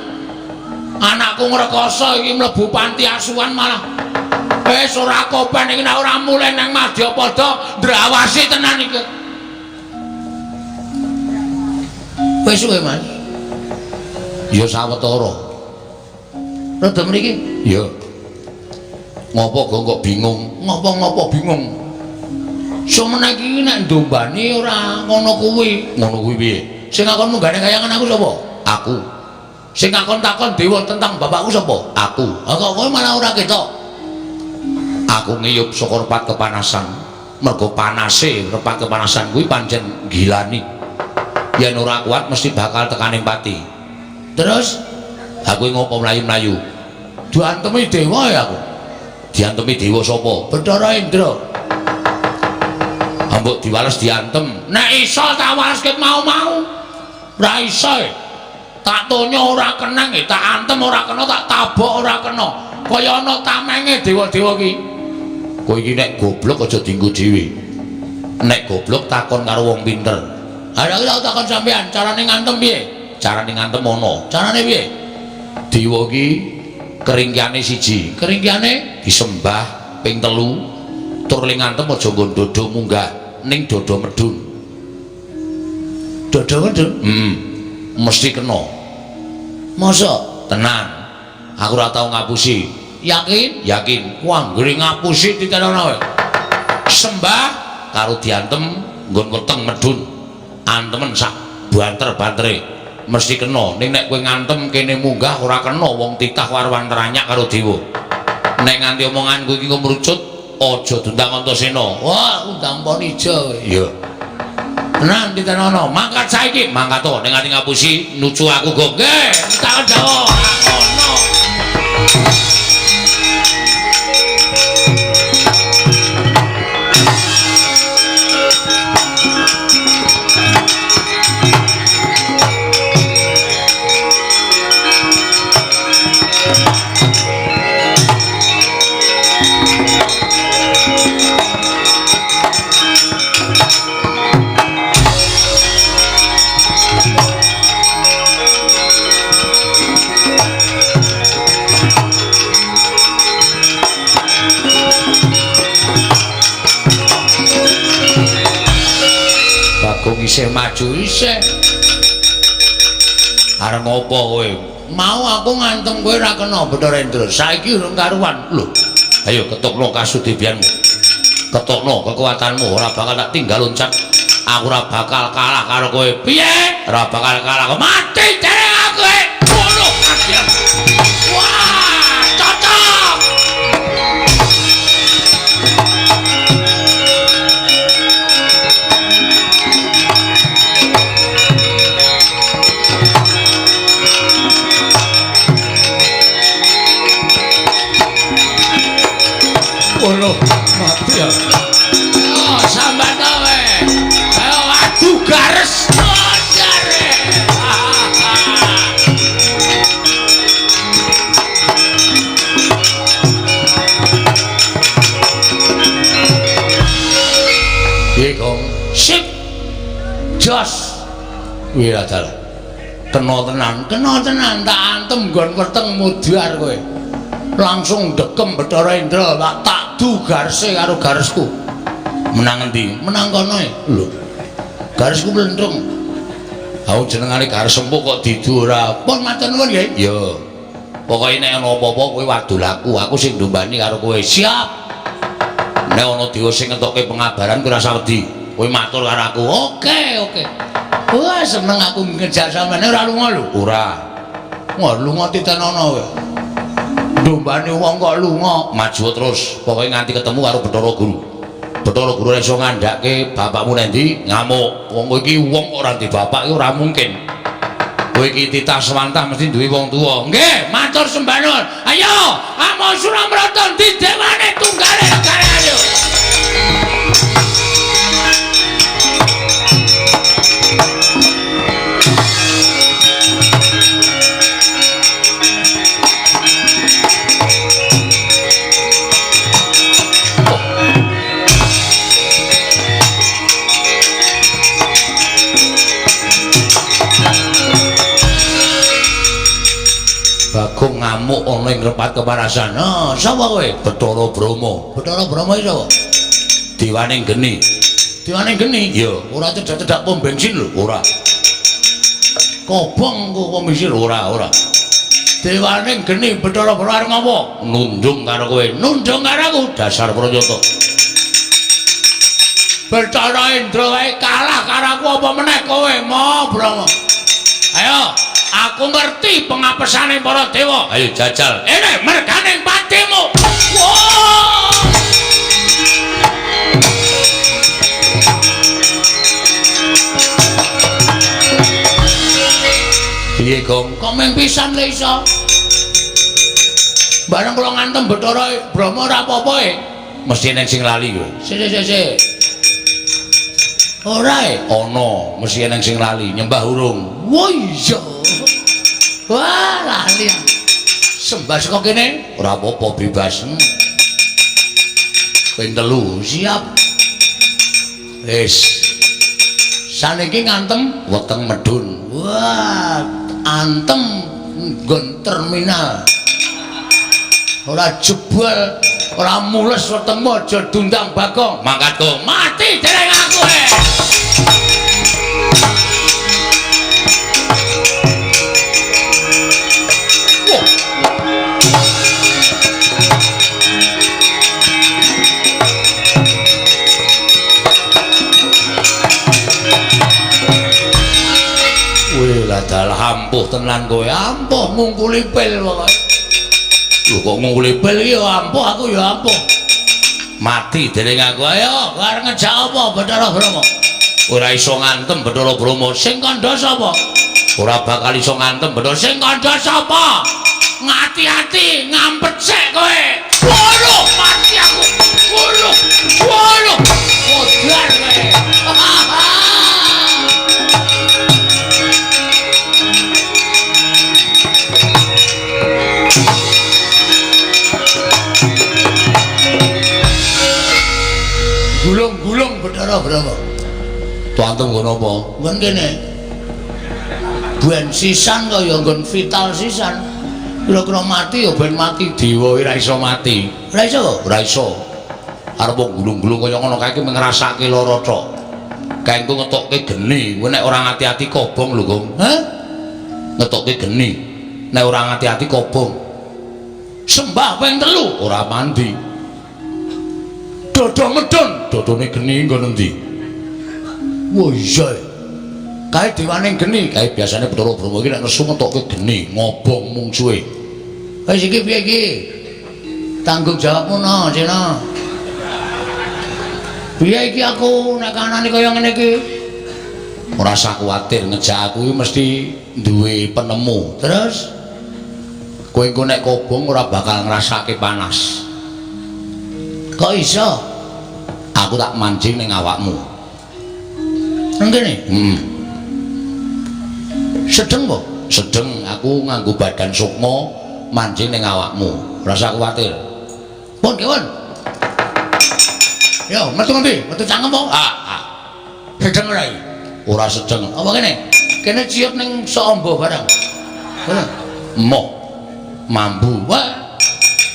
Anakku ngrekoso iki mlebu panti asuhan malah. Wis ora kopen iki nek ora mulih nang Madyapada ndrawasi tenan iki. Wis suwe, Mas. Ya sawetara. Rada mriki? Ya. Ngopo kok bingung? Ngopo-ngopo bingung? Sumene iki nek ndombani ora ngono kuwi. Ngono kuwi piye? Sing ngakon munggane kayangan aku sapa? Aku. Sing ngakon takon dewa tentang bapakku sapa? Aku. Ha kok kowe malah ora ketok. Aku ngiyup saka repat kepanasan. Mergo panase repat kepanasan kuwi pancen gilani. Yen ora kuat mesti bakal tekaning pati. Terus aku ngopo mlayu-mlayu? Diantemi dewa ya aku. Diantemi dewa sapa? Bathara Indra. Ambok diwales diantem. Nek iso tak wales ket mau-mau. Ora iso. Tak tonyo ora kenang, tak antem ora kena, tak tabok ora kena. Kaya ana tamenge dewa-dewa ki. Kowe iki nek goblok aja dienggo dhewe. Nek goblok takon karo wong pinter. Ha nek aku takon sampean, carane ngantem piye? Carane ngantem ana. Carane piye? Dewa ki keringkiane siji. Keringkiane disembah ping 3. Tur ling ngantem aja nggon dodo munggah ning dodo medun. Dodo medun? Heeh. Mesti kena. Masa? Tenan. Aku ora tau ngapusi. Yakin? Yakin. Wah, anggere ngapusi titenono kowe. Sembah karo diantem nggon weteng medun. Antemen sak banter-bantere mesti kena. Ning nek kowe ngantem kene munggah ora kena, wong titah warwan teranyak karo dewa. Nek nganti omonganku iki mrucut, aja diundang Antasena. Wah, undang Ponija kowe. Iya. Tenan titenono, mangkat saiki, mangkat to. Nek nganti ngapusi nucu aku go. Nggih, takon Jawa. Ngono. Isih maju isih. Arep ngopo kowe? Mau aku ngantem kowe ora kena Bathara Indra. Saiki urung karuan. Lho, ayo ketokno kasudibianmu. Ketokno kekuatanmu, ora bakal tak tinggal loncat. Aku ora bakal kalah karo kowe. Piye? Ora bakal kalah. Mati jare aku. Ngono mati. Wah, cocok. Waduh, mati ya. Oh, sambat kowe. Ayo adu gares. Jare. Piye, Gong? Sip. Jos. Wih, dalah. Kena tenan, kena tenan tak antem nggon weteng mudhar kowe. Langsung dekem Bathara Indra, tak du garse karo garesku. Menang endi? Menang kono e. Lho. Garesku mlentrung. Aku jenengane gar sempuh kok didu ora. Pun matur nuwun nggih. Ya. Pokoke nek ana apa-apa kowe wadul aku, aku sing ndombani karo kowe. Siap. Nek ana dewa sing ngetokke pengabaran kowe ora usah wedi. Kowe matur karo aku. Oke, oke. Wah, seneng aku ngejar sampeyan ora lunga lho. Ora. Wah, lunga titenono kowe. Ndombani wong kok lunga, maju terus. Pokoke nganti ketemu karo Bathara Guru. Bathara Guru ora iso ngandhake bapakmu nang ndi, ngamuk. Wong kowe iki wong kok ora ndek bapak iki ora mungkin. Kowe iki titah swantah mesti duwe wong tuwa. Nggih, matur sembah nuwun. Ayo, Amo Suramrata ndi dewane tunggale negara ayo. Bagong ngamuk ana ing repat kepanasan. Ha, sapa kowe? Bathara Brahma. Bathara Brahma iki sapa? Dewane geni. Dewane geni? Iya, ora cedhak-cedhak pom bensin lho, ora. Kobong kok pom bensin ora, ora. Dewane geni Bathara Brahma arep ngopo? Nundung karo kowe. Nundung karo aku, dasar pranyata. Bathara Indra wae kalah karo aku apa meneh kowe, Ma Brahma. Ayo, aku ngerti pengapesane para dewa. Ayo jajal. Ene merganing patimu. Wah! Piye, Gong? Kok mung pisan le iso? Bareng kula ngantem Bathara Brahma ora apa-apa e. Mesti eneng sing lali kowe. Sik sik sik. Ora e? Ana, mesti eneng sing lali, nyembah urung. Wah iya. Wah, lali. Sembah saka kene ora apa-apa bebas. Ping 3, siap. Wis. Saniki ngantem weteng medun. Wah, antem nggon terminal. Ora jebol, ora mules wetengmu aja dundang Bagong. Mangkat kok. Mati dereng aku e. Wih, lah dalah ampuh tenan kowe. Ampuh ngungkuli pil pokoke. Lho kok ngungkuli pil iki ya ampuh, aku ya ampuh. Mati dereng aku. Ayo, arep ngejak apa Bathara Brahma? Ora iso ngantem Bathara Brahma. Sing kandha sapa? Ora bakal iso ngantem Bathara. Sing kandha sapa? Ngati-ati ngampet sik kowe. Waduh, mati aku. Waduh. Waduh. Modar kowe. Gulung-gulung Bathara Brahma. Tuantem nggon apa? Nggon kene. Ben sisan kaya nggon vital sisan. Kira-kira mati ya ben mati dewa ora iso mati. Ora iso kok? Ora iso. Arep gulung-gulung kaya ngono kae iki ngrasake lara tok. Kae engko ngetokke geni, kowe nek ora ngati-ati kobong lho, Gong. Hah? Ngetokke geni. Nek ora ngati-ati kobong. Sembah ping 3 ora mandi. Dodo medun, dodone geni nggon endi? Wah iya. Kae dewane geni, kae biasane Bathara Brahma iki nek nesu ngetokke geni, ngobong mungsuhe. Wis iki piye iki? Tanggung jawabmu no, Cina. Piye iki aku nek kanane kaya ngene iki? Ora usah kuwatir, ngejak aku iki mesti duwe penemu. Terus kowe engko nek kobong ora bakal ngrasake panas. Kok iso? Aku tak mancing ning awakmu. Nang kene? Heeh. Sedeng po? Sedeng, aku nganggo badan sukma mancing ning awakmu. Ora usah kuwatir. Pun, kewon. Yo, metu ngendi? Metu cangkem po? Ah, ah. Sedeng ora iki? Ora sedeng. Apa kene? Kene ciut ning sok amba barang. Ngono. Emoh. Mambu. Wah.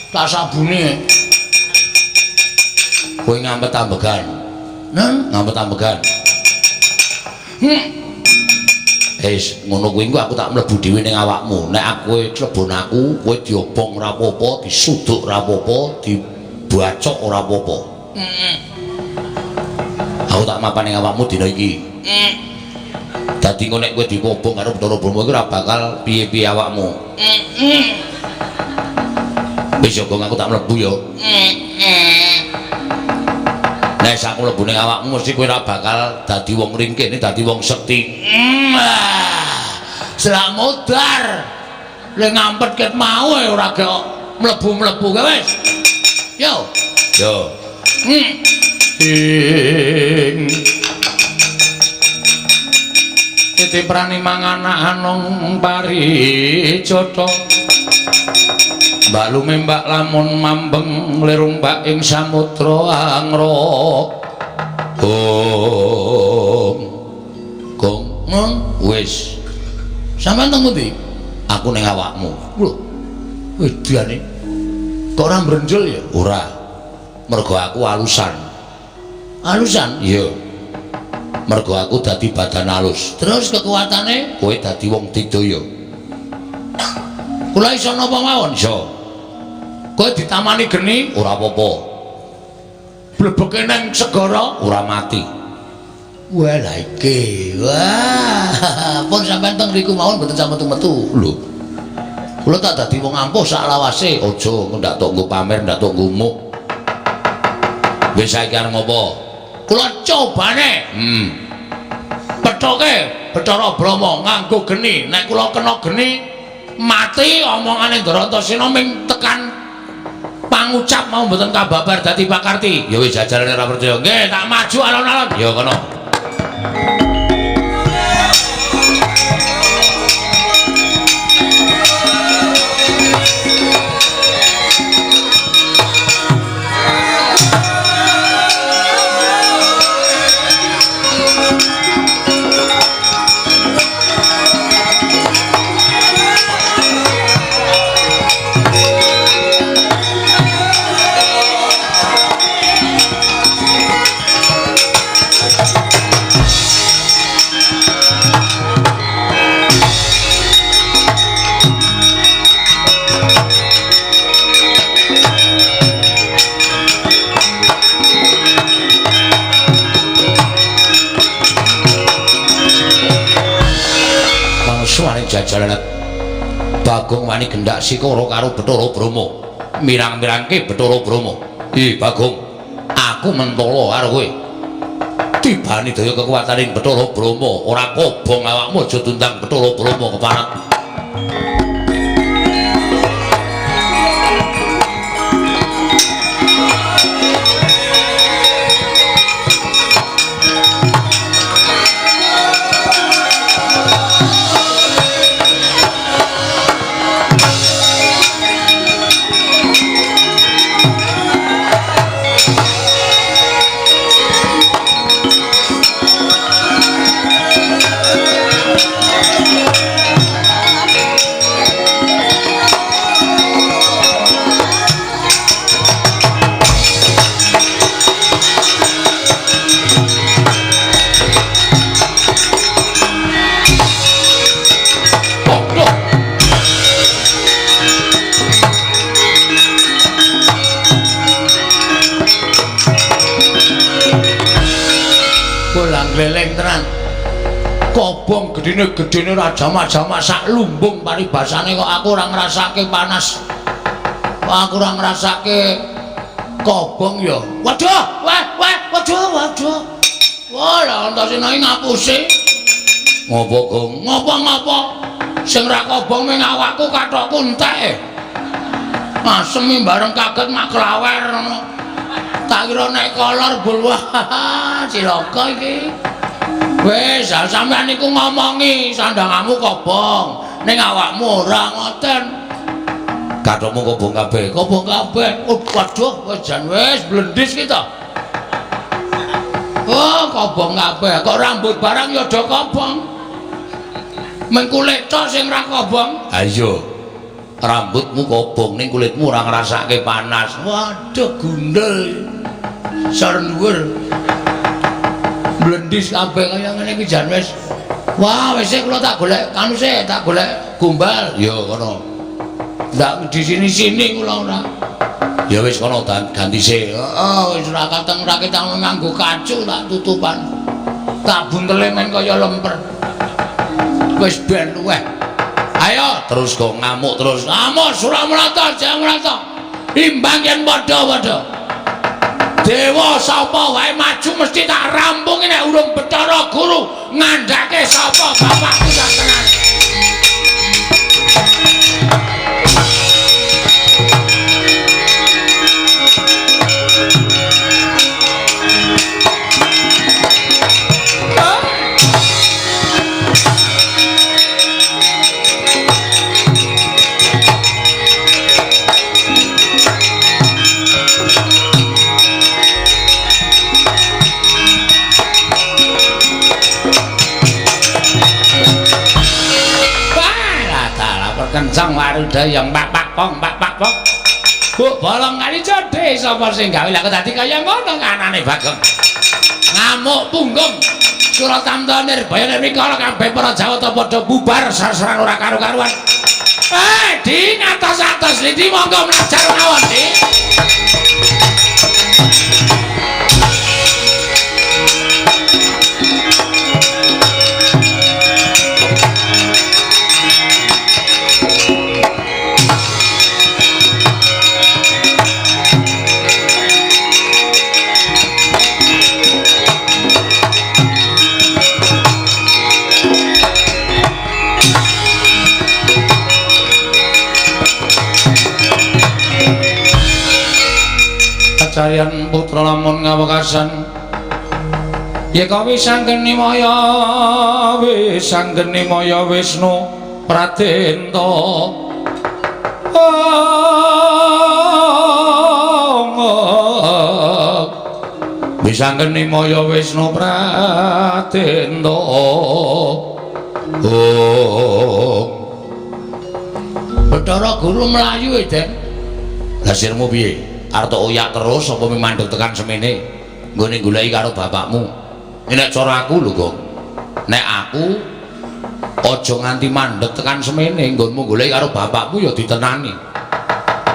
Tak sabune. Kowe ngampet ambegan. Nang ngampet ambegan. Wis ngono kuwi engko aku tak mlebu dhewe ning awakmu. Nek aku klebon aku, kowe diobong ora apa-apa, disuduk ora apa-apa, dibacok ora apa-apa. Aku tak mapan ning awakmu dina iki. Dadi engko nek kowe dikobong karo Bathara Brahma iku ora bakal piye-piye awakmu. Wis ya Gong, aku tak mlebu ya. Nek aku mlebu ning awakmu mesti kowe ora bakal dadi wong ringkih, dadi wong sekti. Selak modar. Le ngampet ket mau ae ora kok mlebu-mlebu ke wis. Yo. Yo. Ing titi prani mangan anung parijata. Mbak lumembak lamun mambeng lirumbak ing samudra angra. Gong. Gong, wis. Sampeyan teng pundi? Aku ning awakmu. Lho. Wedane. Kok ora mbrenjel ya? Ora. Mergo aku alusan. Alusan? Iya. Mergo aku dadi badan alus. Terus kekuatane kowe dadi wong digdaya. Kula iso napa mawon? Iso. Kowe ditamani geni ora apa-apa. Blebeke nang segara ora mati. Wah lha iki. Wah, pun sampean teng mriku mawon mboten sampe metu. Lho. Kula tak dadi wong ampuh sak lawase. Aja ndak tok nggo pamer, ndak tok nggo muk. Wis saiki arep ngopo? Kula cobane. Pethoke Bathara Brahma nganggo geni. Nek kula kena geni mati omongane Ndara Antasena ming tekan pangucap mau mboten kababar dadi pakarti. Ya wis jajalane ora percaya. Nggih, tak maju alon-alon. Ya kono. Jajalan Bagong wani gendak sikara karo Bathara Brahma, mirang-mirangke Bathara Brahma. Ih Bagong, aku mentala karo kowe. Tibani daya kekuwataning Bathara Brahma, ora kobong awakmu aja tundang Bathara Brahma keparat. Gleleng tenan. Kobong gedene-gedene ora jamak-jamak sak lumbung paribasane kok aku ora ngrasake panas. Kok aku ora ngrasake kobong ya. Waduh, wah, wah, waduh, waduh. Wah, lha Antasena iki ngapusi. Ngopo, Gong? Ngopo-ngopo? Sing ra kobong ming awakku kathokku entek. Asem bareng kaget mak klawer ngono. Tak kira nek kolor bul wah cilaka iki. Wis, sampean niku ngomongi sandangamu kobong, ning awakmu ora ngoten. Kathokmu kobong kabeh, kobong kabeh. Oh, waduh, wis jan wis blendis ki to. Oh, kobong kabeh. Kok rambut barang ya do kobong. Meng kulit tok sing ra kobong. Ha iya. Rambutmu kobong ning kulitmu ora ngrasake panas. Waduh, gundel. Sor dhuwur. Blendis kabeh kaya ngene iki jan wis Wah, wis kula tak golek anu sik, tak golek gombal. Ya kono. Ndak di sini-sini kula ora. Ya wis kono ganti sik. Heeh, wis ora kateng ora ketang nganggo kacu tak tutupan. Tak buntele men kaya lemper. Wis ben luweh. Ayo terus kok ngamuk terus. Ngamuk Suramrata, Jamrata. Imbang yen padha-padha. Dewa sapa wae maju mesti tak rampungi nek urung Bathara Guru ngandhake sapa bapakku sak tenan. Kencang waruda yang pak pak pong pak pak pong. Bu bolong kali jodhe sapa sing gawe lha kok dadi kaya ngono anane Bagong. Ngamuk punggung. Suratamta Nirbaya Nirwikara kabeh para Jawata padha bubar sar-saran ora karu-karuan. Di ngatos-atos lidi monggo mlajar mawon, Di. Kacarian putra lamun ngawekasan yeka wisanggeni maya wisanggeni maya Wisnu Pradenta. Wisanggeni maya Wisnu Pradenta. Bathara Guru mlayu e, Den. Lah sirmu piye? Arep oyak terus apa mandeg tekan semene nggone goleki karo bapakmu? Nek cara aku lho, Gong. Nek aku aja nganti mandeg tekan semene nggonmu goleki karo bapakmu ya ditenani.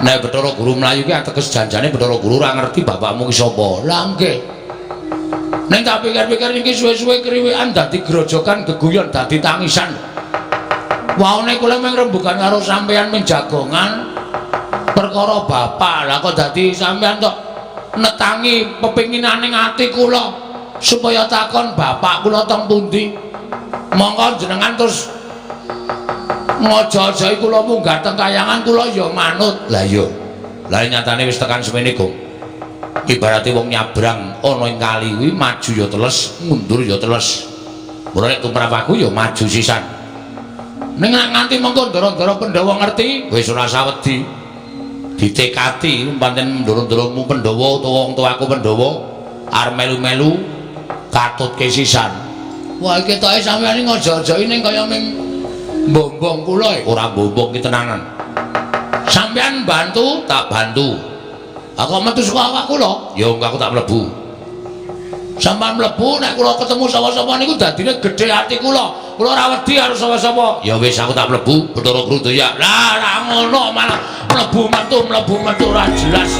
Nek Bathara Guru mlayu ki ateges janjane Bathara Guru ora ngerti bapakmu ki sapa. Lah nggih. Nek tak pikir-pikir iki suwe-suwe kriwikan dadi grojokan geguyon dadi tangisan. Waone kula mung rembugan karo sampeyan menjagongan perkara bapak. Lah kok dadi sampeyan tok netangi pepinginane ati kula supaya takon bapak kula teng pundi. Monggo jenengan terus ngojo-ojoki kula munggah teng kayangan kula ya manut. Lah iya. Lah nyatane wis tekan semene, Gong. Ibarate wong nyabrang ana ing kali kuwi maju ya teles, mundur ya teles. Mula nek tumrap aku ya maju sisan. Ning nek nganti mengko ndara-ndara Pandhawa ngerti, wis ora sawedi. Ditekati pancen ndoro-ndoromu Pandhawa utawa wong tuaku Pandhawa arep melu-melu katutke sisan. Wah iki ketoke sampeyan iki ngojo-ojoki ning kaya ming mbombong kula. Ora mbombong ki tenanan. Sampeyan bantu, tak bantu. Aku metu saka awak kula, ya aku tak mlebu. Sampeyan mlebu nek kula ketemu sapa-sapa niku dadine gedhe ati kula. Kula ora wedi karo sapa-sapa. Ya wis aku tak mlebu, Bathara Guru ya. Lah ora ngono malah mlebu metu ora jelas.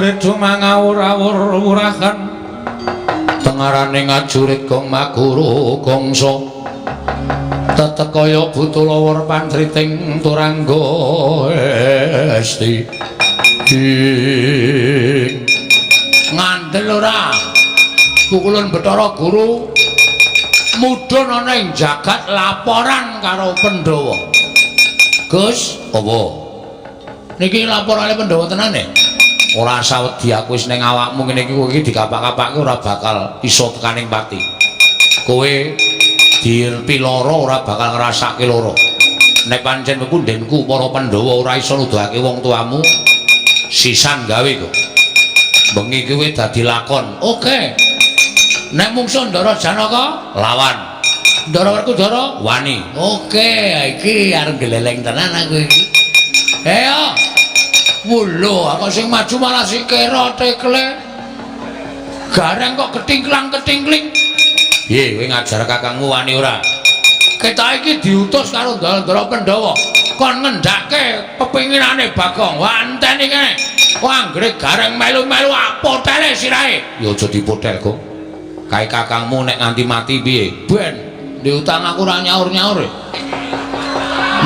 Redu mangawur-awur wurahan tengarane ngajurit gong maguru gongso tetek kaya buta lawur pantriting turangga esti ngandel ora pukulun Bathara Guru mudhun ana ing jagat laporan karo Pandhawa. Gus, apa? Niki laporane Pandhawa tenane? Ora sawedi aku wis ning awakmu ngene iki kowe iki dikapak-kapake ora bakal iso tekaning pati. Kowe dirpiloro ora bakal ngrasake loro. Nek pancen pepundhenku para Pandhawa ora iso nuduhake wong tuamu, sisan gawe kok. Bengi kowe dadi lakon. Oke. Nek mungsuh Ndara Janaka lawan. Ndara Werkudara wani. Oke, iki arep gleleng tenan aku iki. Ayo. Wulo, aku sing maju malah si Kera tekle. Gareng kok ketingklang-ketingkling. Piye kowe ngajar kakangmu wani ora? Kita iki diutus karo Ndara Pandhawa kon ngendhake pepinginane Bagong. Wah, enteni kene. Wah, anggere Gareng melu-melu apotele sirahe. Ya aja dipotel, Gong. Kae kakangmu nek nganti mati piye? Ben, diutang aku ora nyaur-nyaur.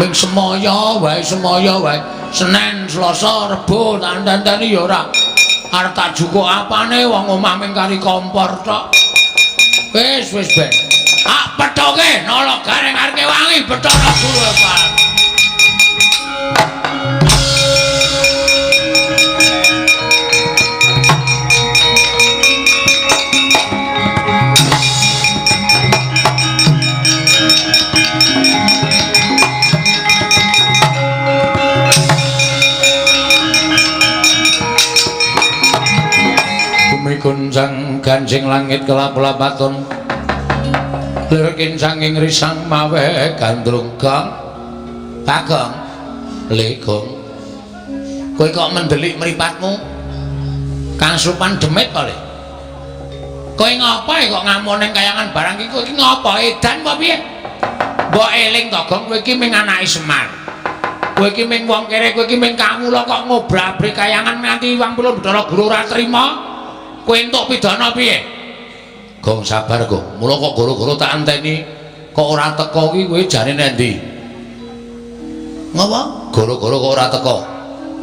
Ming semaya wae, semaya wae. Senin, Selasa, Rebo tak enteni ya ora. Arep tak jukuk apane wong omah ming kari kompor tok. Wis, wis ben. Ah, pethoke nala Gareng arep wangi Bathara Guru Pak. Bumi guncang ganjing langit kelap-lapaton lir kincanging risang mawe gandrung. Gong, Bagong, le Gong, kowe kok mendelik mripatmu kangsupan demit to le? Kowe ngapa kok ngamon ning kayangan barang iki? Kowe iki ngapa edan apa piye? Mbok eling to Gong, kowe iki ming anake Semar, kowe iki ming wong kere, kowe iki ming kawula kok ngobrak-abrik kayangan nganti wang pulun Bathara Guru ora trima. Kowe entuk pidana piye? Gong sabar, Gong. Mula kok goro-goro tak enteni kok ora teko ki kowe jane nendi? Ngapa? Goro-goro kok ora teko?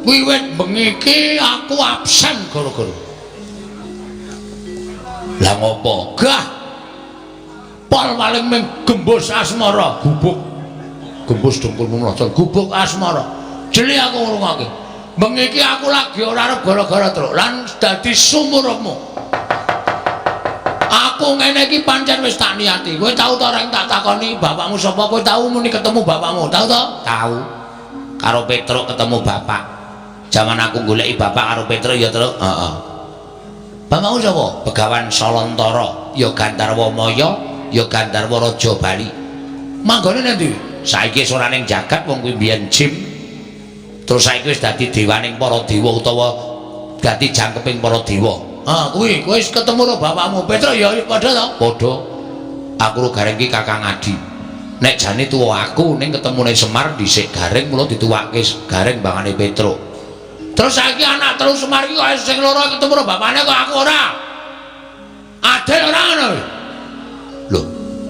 Wiwit bengi iki aku absen goro-goro. Lah ngopo? Gah. Pol paling ming gembus asmara, gubuk. Gembus dengkulmu mlocot, gubuk asmara. Jeli aku ngrungokke. Bengi iki aku lagi ora arep gara-gara truk lan dadi sumurupmu. Aku ngene iki pancen wis tak niati. Kowe tau ta ora tak takoni bapakmu sapa? Kowe tau muni ketemu bapakmu? Tau to? Tau. Karo Petruk ketemu bapak. Jaman aku goleki bapak karo Petruk ya, Truk. Heeh. Bapakmu sapa? Begawan Salantara, ya Gandharwa Maya, ya Gandharwa Raja Bali. Manggone nang ndi? Saiki wis ora ning jagat wong kuwi mbiyen jim. Terus saiki wis dadi dewaning para dewa utawa dadi jangkeping para dewa. Ah, kuwi kowe wis ketemu karo bapakmu. Petruk ya padha to? Padha. Aku karo Gareng iki kakang adi. Nek jane tuwa aku ning ketemune Semar dhisik Gareng mula dituwake Gareng bangane Petruk. Terus saiki anak telu Semar iki kok sing loro ketemu karo bapakne kok aku ora. Adil ora ngono? Lho,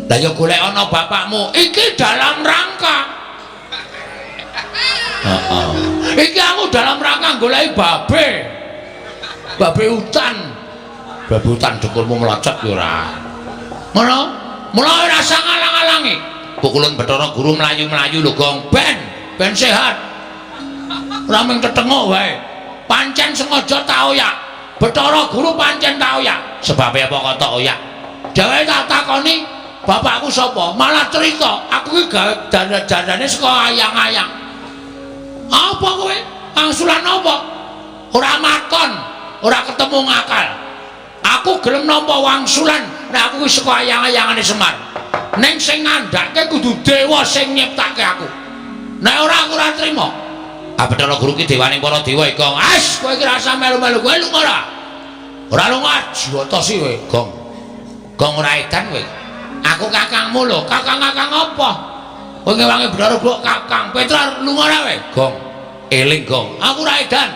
lah ya golek ana bapakmu. Iki dalam rangka. Heeh. Iki aku dalam rangka goleki babe. Babe hutan. Babe hutan dengkulmu mlocot ya ora. Ngono? Mula ora usah ngalang-alangi. Pukulun Bathara Guru mlayu-mlayu lho, Gong. Ben, ben sehat. Ora mung tetenguk wae. Pancen sengaja tak oyak. Bathara Guru pancen tak oyak. Sebabe apa kok tak oyak? Dheweke tak takoni bapakku sapa? Malah cerita, aku iki gawe dandane saka ayang-ayang. Apa kowe? Angsulan apa? Ora makon, ora ketemu ngakal. Aku gelem nampa wangsulan nek aku wis saka ayang-ayangane Semar. Ning sing ngandhake kudu dewa sing nyiptake aku. Nek ora aku ora trima. Ah, Bathara Guru ki dewaning para dewa iki, Gong. As, kowe iki rasa melu-melu kowe lunga ora? Ora lunga, jotosi kowe, Gong. Gong ora edan kowe. Aku kakangmu lho, kakang-kakang apa? Kowe ngewangi Bathara Guru kakang. Petruk lunga ora kowe? Gong. Eling, Gong. Aku ora edan.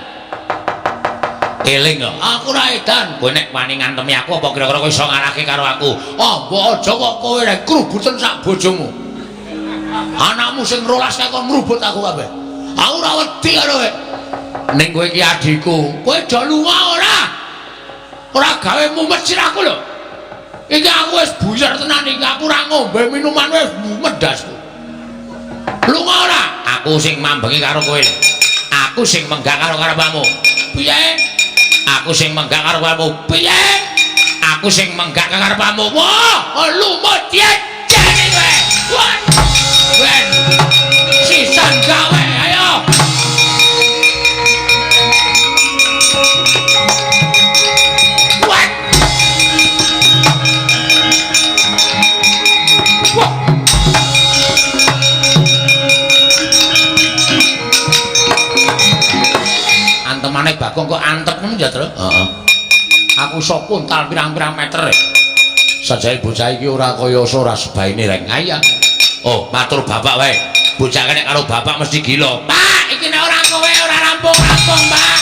Eling kok. Aku ora edan. Kowe nek wani ngantemi aku apa kira-kira kowe iso ngalahke karo aku? Oh, mbok aja kok kowe rek krubuten sak bojomu. Anakmu sing rolas kae kon ngrubut aku kabeh. Aku ora wedi karo kowe. Ning kowe iki adhiku. Kowe aja lunga ora. Ora gawe mumet sirahku lho. Iki aku wis buyar tenan iki. Aku ora ngombe minuman wis mumet ndasku. Lunga ora? Aku sing mambengi karo kowe. Aku sing menggak karo karepmu. Piye? Aku sing menggak karo karepmu. Piye? Aku sing menggak karo karepmu. Wah, lumut jejene kowe. Wah. Ben. Sisan gawe, ayo. Wah. Cengkramane Bagong kok antep ngono ya, Tru? Heeh. Aku iso puntal pirang-pirang meter. Sajae bocah iki ora kaya ora sebaine reng. Ayo. Oh, matur bapak wae. Bocah nek karo bapak mesti gila. Pak, iki nek ora kowe ora rampung-rampung, Pak.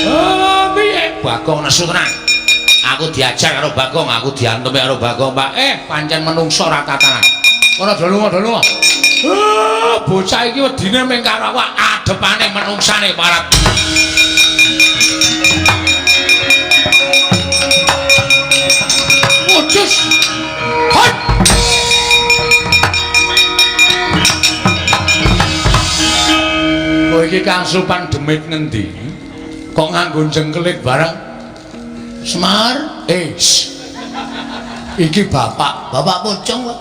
Oh, piye? Bagong nesu tenan. Aku diajar karo Bagong, aku diantemi karo Bagong, Pak. Pancen menungso ora tatanan. Ora do lunga, do lunga. Bocah iki wedine mung karo aku adepane menungsane parat. Wujus. Hot. Kowe iki Kang Supan demit ngendi? Kok nganggo jengkelit barang? Semar, iki bapak, bapak pocong kok.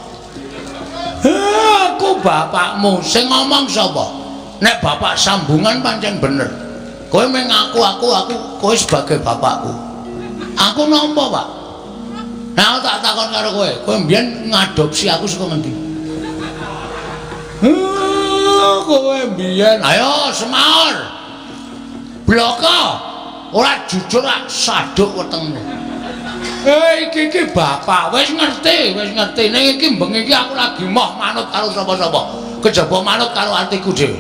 Aku bapakmu, sing ngomong sapa? Nek bapak sambungan pancen bener. Kowe mung ngaku aku kowe sebagai bapakku. Aku nampa, Pak. Nah, aku tak takon karo kowe, kowe mbiyen ngadopsi aku saka ngendi? Kowe mbiyen, ayo Semar. Bloko. Ora jujur ak saduk wetengmu. Iki iki bapak wis ngerti, wis ngerti. Ning iki bengi iki aku lagi moh manut karo sapa-sapa. Kejaba manut karo atiku dhewe.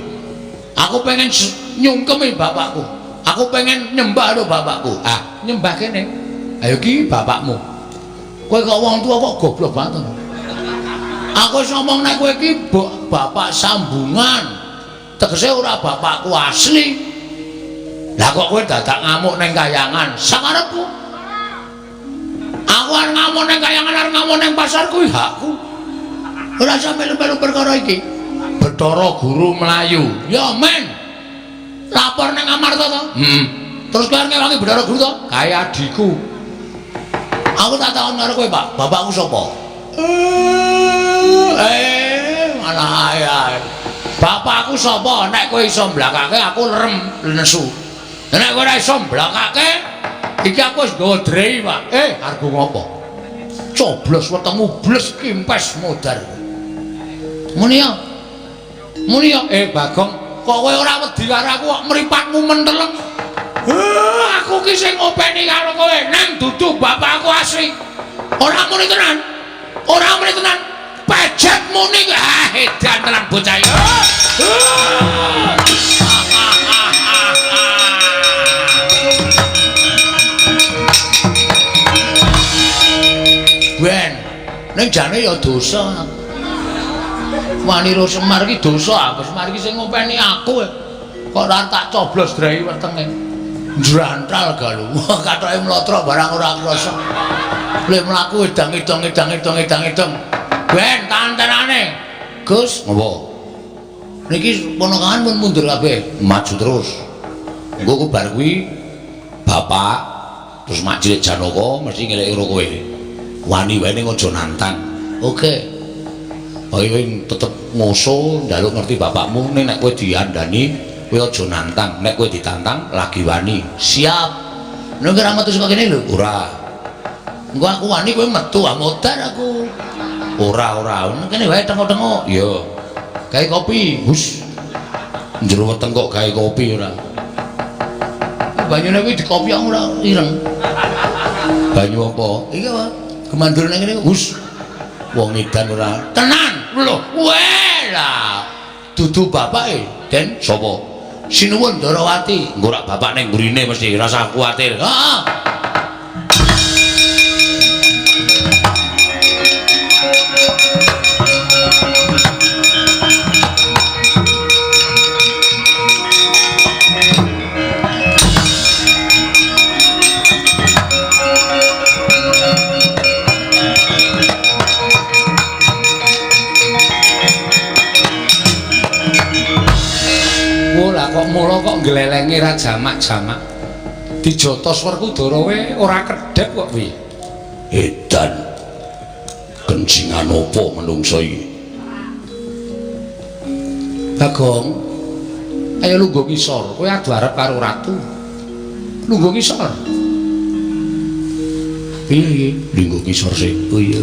Aku pengen nyungkemi bapakku. Aku pengen nyembah karo bapakku. Ah, nyembah kene. Ayo iki bapakmu. Kowe kok wong tuwa kok goblok banget. Aku wis ngomong nek kowe iki bapak sambungan. Tegese ora bapakku asli. Lah kok kowe dadak ngamuk ning kayangan? Sakarepku. Aku arep ngamuk ning kayangan, arep ngamuk ning pasar kuwi hakku. Ora usah melu-melu perkara iki. Bathara Guru mlayu. Ya men. Lapor ning Amarta to? Heeh. Terus kowe arep ngewangi Bathara Guru to? Kae adhiku. Aku tak takon karo kowe, Pak. Bapakku sapa? Malah ae. Bapakku sapa? Nek kowe iso mblakake aku lerem nesu. Nek kowe ora iso mblakake, iki aku wis nggawa drei, Pak. Arep ngopo? Coblos wetengmu bles kimpes modar. Muni ya. Muni ya, Bagong, kok kowe ora wedi karo aku kok mripatmu menteleng? Aku ki sing ngopeni karo kowe, nang dudu bapakku asli. Ora muni tenan. Ora muni tenan. Pejet muni. Ah, edan tenan bocah iki. Ben, ning jane ya dosa. Wanira Semar iki dosa, aku Semar iki sing ngopeni aku. Kok ora tak coblos drei wetenge. Njrantal galu. Kathoke mlotrok barang ora krasa. Le mlaku edang-edang edang-edang edang-edang. Ben, tantenane. Gus, ngopo? Niki ponakan pun mundur kabeh, maju terus. Engko ku bar kuwi bapak terus mak cilik Janaka mesti ngeleki karo kowe. Wani wae ning aja nantang. Oke. Kowe tetep ngoso njaluk ngerti bapakmu ning nek kowe diandani kowe aja nantang, nek kowe ditantang lagi wani. Siap. Nek ora metu saka kene lho. Ora. Engko aku wani kowe metu ah modar aku. Ora ora. Kene wae tengok-tengok. Iya. Gawe kopi. Hus. Njero weteng kok gawe kopi ora. Banyune kuwi dikopi ora ireng. Banyu apa? Iki apa? Gemandur nang kene. Hus. Wong edan ora. Tenan. Lho, weh lah. Dudu bapake, Den. Sapa? Sinuwun Darawati. Engko rak bapak ning mburine mesti rasa kuwatir. Heeh. Kok mula kok nglelenge ra jamak-jamak. Dijotos Werkudara we ora kedhep kok piye? Edan. Kencingan apa menungso iki? Bagong. Ayo lungguh ngisor, kowe adu arep karo ratu. Lungguh ngisor. Piye iki? Lungguh ngisor sik. Oh iya.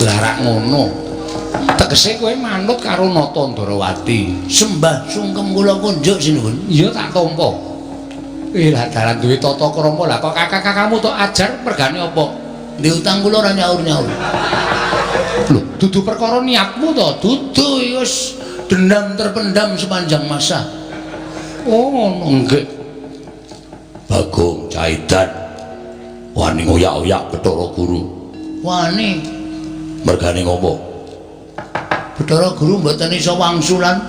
Lah rak ngono. Tegese kowe manut karo Nata Ndarawati. Sembah sungkem kula kunjuk sinuwun. Iya tak tampa. Lah dalan duwe tata krama lah kok kakak-kakakmu tok ajar mergane apa? Ndek utang kula ora nyaur-nyaur. Lho, dudu perkara niatmu to, dudu wis dendam terpendam sepanjang masa. Oh, ngono nggih. Bagong Caidan wani ngoyak-oyak Bathara Guru. Wani. Mergane ngopo? Bathara Guru mboten iso wangsulan.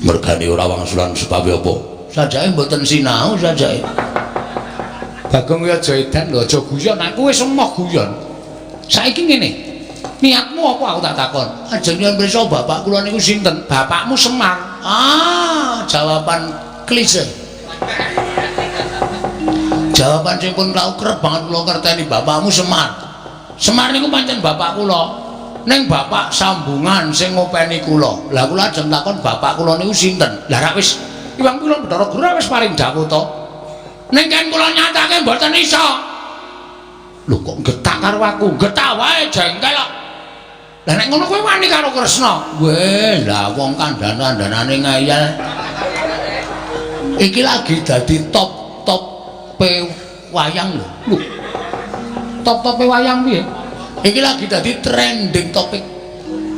Mergane ora wangsulan sebabe apa? Sajake mboten sinau sajake. Bagong kuwi aja edan lho, aja guyon. Aku wis emoh guyon. Saiki ngene. Niatmu apa aku tak takon? Ajeng nyuwun pirsa bapak kula niku sinten? Bapakmu Semar. Ah, jawaban klise. Jawaban sing pun tau kerep banget kula ngerteni bapakmu Semar. Semar niku pancen bapak kula. Ning bapak sambungan sing ngopeni kula. Lah kula ajeng takon bapak kula niku sinten? Lah rak wis iwang kula Bathara Guru wis paring dawuh to. Ning kan kula nyatake mboten iso. Lho kok getak karo aku? Getak wae jengkel kok. Lah nek ngono kowe wani karo Kresna? Weh, lah wong kandhan-kandhanane ngeyel. Iki lagi dadi top-top wayang lho. Lho. Top-tope wayang piye? Iki lagi dadi trending topik.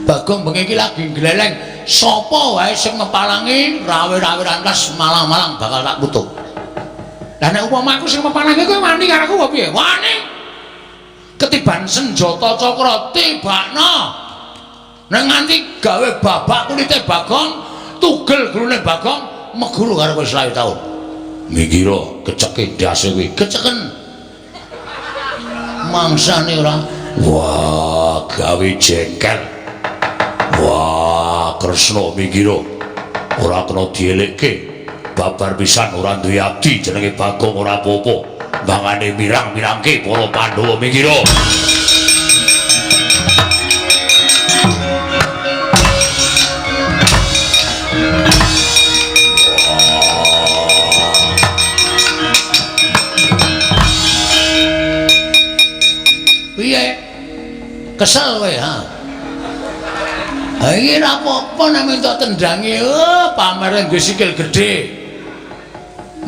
Bagong bengi iki lagi gleleng. Sapa wae sing ngepalangi rawe-rawe rantas malang-malang bakal tak putuk. Lah nek upama aku sing mepalangi kowe wani karo aku apa piye? Wani. Ketiban senjata cakra tibakno. Nek nganti gawe babak kulite Bagong, tugel gulune Bagong, meguru karo kowe 20 taun. Mikira keceke ndase kuwi, keceken. Mangsane ora. Wah, gawe jengkel. Wah, Kresna mikira ora kena dielekke. Babar pisan ora duwe abdi jenenge Bagong ora apa-apa. Mangane mirang-mirangke para Pandhawa mikira. Piye? Kesel kowe ha? Ha iki ora apa-apa nek minta tendangi, oh pamere nggo sikil gedhe.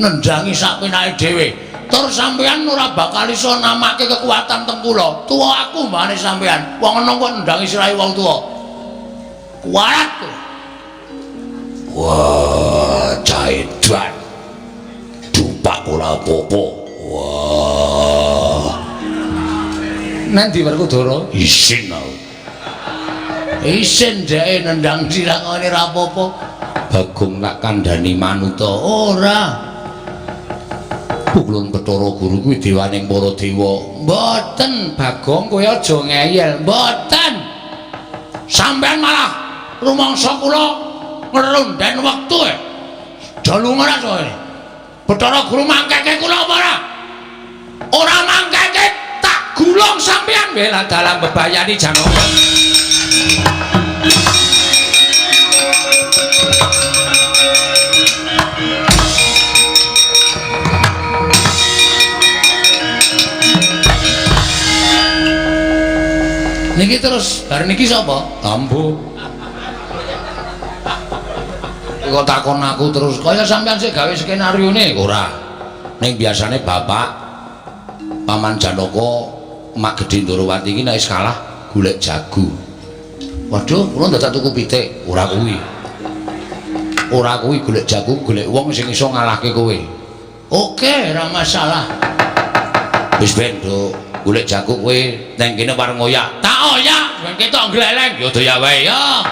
Nendangi sak penake dhewe. Tur sampeyan ora bakal iso namake kekuatan teng kula. Tuwa aku mbane sampeyan. Wong enom kok nendangi sirahe wong tuwa. Kuat. Wah, caedan. Dupak ora apa-apa. Wah. Nanti Werkudara? Isin aku. Isin dheke nendang sirah ngene ora apa-apa. Bagong tak kandhani manuta. Ora. Pukulun Bathara Guru kuwi dewaning para dewa. Mboten, Bagong kowe aja ngeyel. Mboten. Sampeyan malah rumangsa kula ngerunden wektu e. Jalung ora kowe. Bathara Guru mangkeke kula apa ora? Ora mangkeke tak gulung sampeyan. Bela dalam bebayani Janaka. Niki terus bar niki sapa? Tambu. Kok takon aku terus kaya sampean sik gawe skenarione ora. Ning biasane bapak Paman Janaka Mak Gedhe Ndarawati iki nek wis kalah golek jago. Waduh, kula ndadak tuku pitik. Ora kuwi. Ora kuwi golek jago, golek wong sing iso ngalahke kowe. Oke, ora masalah. Wis ben, Nduk. Golek jago kowe nang kene pareng oyak. Tak oyak, ben ketok gleleng. Ya doyak wae ya.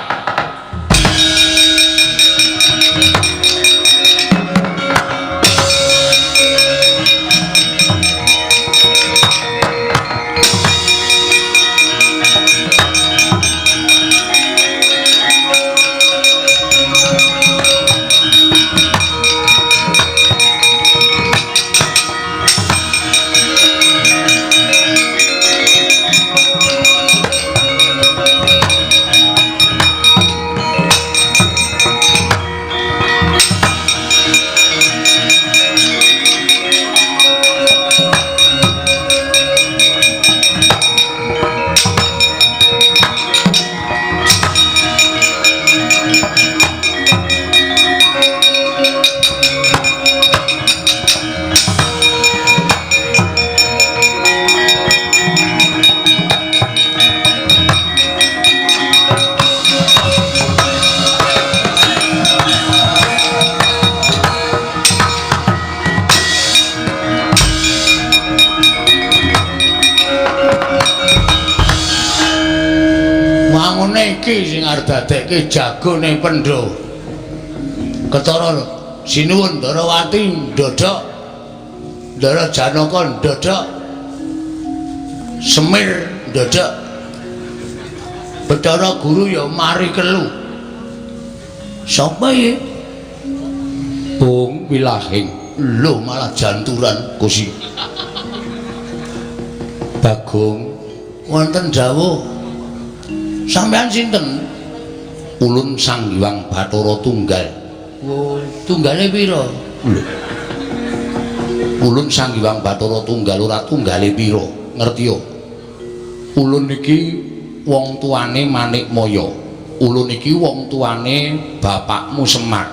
Iki sing arep dadekke jagone Pandhawa. Ketara sinuwun Ndarawati ndodhok. Ndara Janaka ndodhok. Semir ndodhok. Bathara Guru ya mari kelu. Sapa iki? Bung Wilahing. Lho malah janturan Gusti. Bagong wonten dawuh. Sampeyan sinten? Ulun Sang Hyang Bathara Tunggal. Oh, tunggale pira? Lho. Ulun Sang Hyang Bathara Tunggal ora tunggale pira? Ngerti yo. Ulun iki wong tuane Manikmaya. Ulun iki wong tuane bapakmu Semar.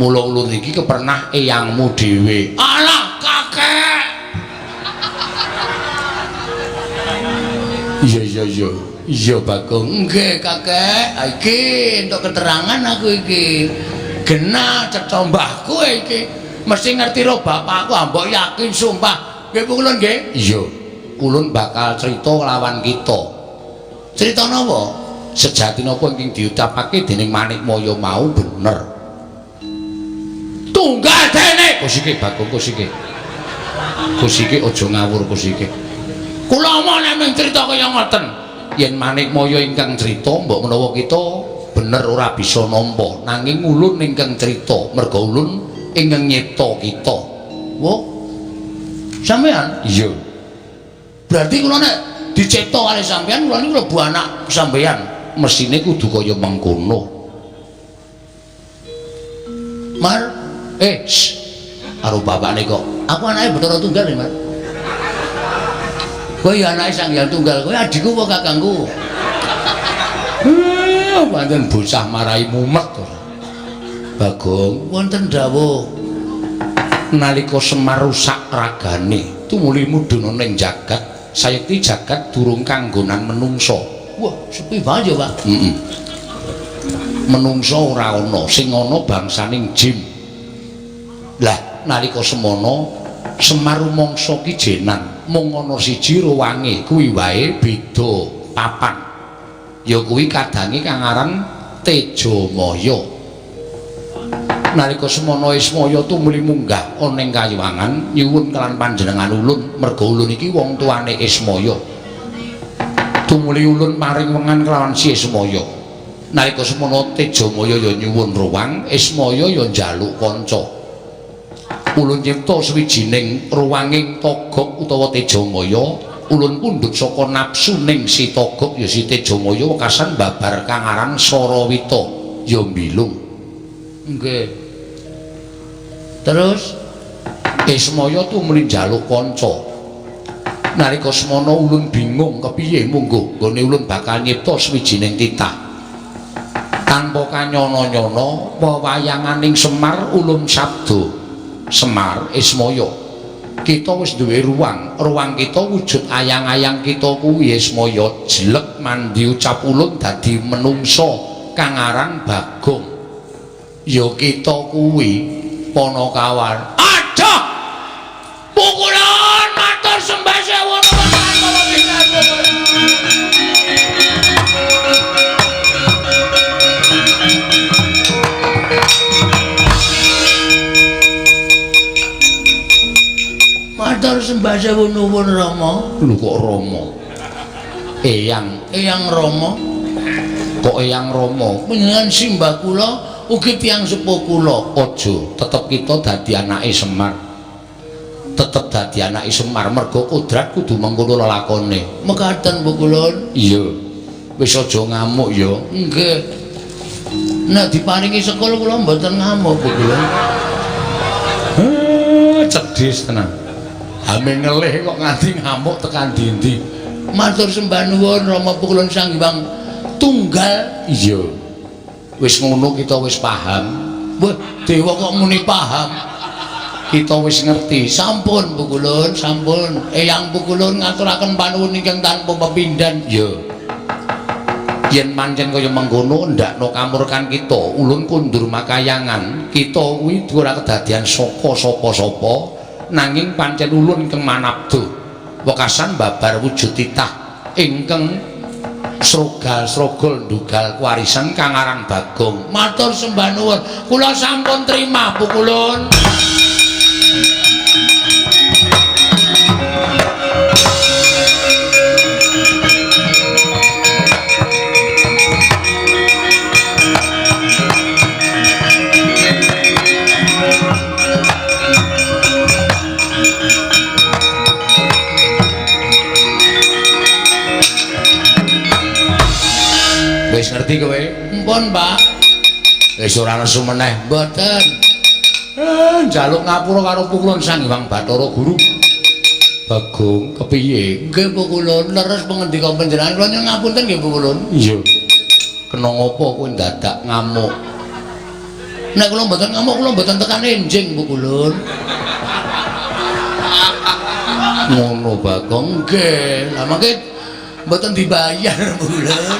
Mula ulun iki kepernah eyangmu dhewe. Alah kakek. Iya iya iya. Iya Bagong. Nggih kakek. Iki entuk keterangan aku iki. Genah cetha mbahku iki. Mesti ngerti ro bapakku, mbok yakin sumpah. Nggih ulun nggih? Iya. Ulun bakal crita lawan kita. Crita napa? Sejati napa ingkang diucapake dening Manikmaya mau bener. Tunggal dene. Kusike Bagong kusike. Kusike aja ngawur kusike. Kula omong nek mung crita kaya ngoten. Yen Manikmaya ingkang crita mbok menawa kita bener ora bisa nampa, nanging ulun ingkang crita merga ulun ingkang nyipta kita. Wah. Sampeyan? Iya. Berarti kula nek dicipta kali sampeyan, kula niku mlebu anak sampeyan. Mesine kudu kaya mengkono. Mar, karo bapakne kok. Aku anake Bathara Tunggal ya, Mar. Kowe ya anake Sang Hyang Tunggal, kowe adikku apa kakangku? Pancen bocah marai mumet ora. Bagong, wonten dawuh. Nalika Semar rusak ragane, tumuli mudhun ning jagat, sayekti jagat durung kanggonan menungsa. Wah, sepi banget ya, Pak. Heeh. Menungsa ora ana, sing ana bangsaning jin. Lah, nalika semono Semar rumangsa ki jenan, mung ana siji ruwange, kuwi wae beda papan. Ya kuwi kadange kang aran Tejamaya. Nalika semono Ismaya tumuli munggah ana ing kayuwangan nyuwun kelan panjenengan ulun, merga ulun iki wong tuane Ismaya. Tumuli ulun paring wengan kelawan si Ismaya. Nalika semono Tejamaya ya nyuwun ruwang, Ismaya ya njaluk kanca. Ulun nyipta sawijining ruwanging Togok utawa Tejamaya, ulun pundhut saka nafsuning si Togok ya si Tejamaya wekasan babar kang aran Sarawita ya mbilung. Nggih. Terus Ismaya tumuli njaluk kanca. Nalika semono ulun bingung kepiye mungguh nggone ulun bakal nyipta sawijining titah. Tanpa kanyono-nyono wewayanganing Semar ulun sabda. Semar Ismaya, kita wis duwe ruang, ruang kita wujud ayang-ayang kita kuwi Ismaya jelek mandi ucap ulun dadi menungsa kang aran Bagong. Ya kita kuwi Panakawan. Aduh! Pukulan matur sembah sewu nuwun. Matur sembah sewu nuwun Rama. Lho kok Rama? Eyang, Eyang Rama. Kok Eyang Rama? Panjenengan simbah kula ugi tiyang sepuh kula. Aja, tetep kita dadi anake Semar. Tetep dadi anake Semar merga kodrat kudu mengkono lelakone. Mekaten Bu Kulun? Iya. Wis aja ngamuk ya. Nggih. Nek diparingi sekul kula mboten ngamuk Bu Kulun. Cedhis tenan. Ame ngelih kok nganti ngamuk tekan dindi. Matur sembah nuwun Rama Pukulun Sang Hyang Tunggal. Iya. Wis ngono kita wis paham. Wah, dewa kok muni paham. Kita wis ngerti. Sampun Pukulun, sampun. Eyang Pukulun ngaturaken panuwun ingkang tanpa pepindhan. Iya. Yen pancen kaya mengkono ndakno kamurkan kita, ulun kondur makayangan. Kita kuwi ora kedadian saka sapa-sapa. Nanging pancen ulun ingkang manabda wekasan babar wujud titah ingkang Srogal-srogol ndugal kuwarisan kang aran Bagong. Matur sembah nuwun. Kula sampun trima pukulun. Wis ngerti kowe? Mpun, Pak. Wis ora nesu meneh. Mboten. Njaluk ngapura karo Pukulun Sang Hyang Bathara Guru. Bagong, kepiye? Nggih, Pukulun, leres pangendika panjenengan. Kula nyuwun ngapunten nggih, Pukulun. Iya. Kena ngopo kowe ndadak ngamuk? Nek kula mboten ngamuk, kula mboten tekan enjing, Pukulun. Ngono, Bagong. Nggih. Lah mangke mboten dibayar, Pukulun.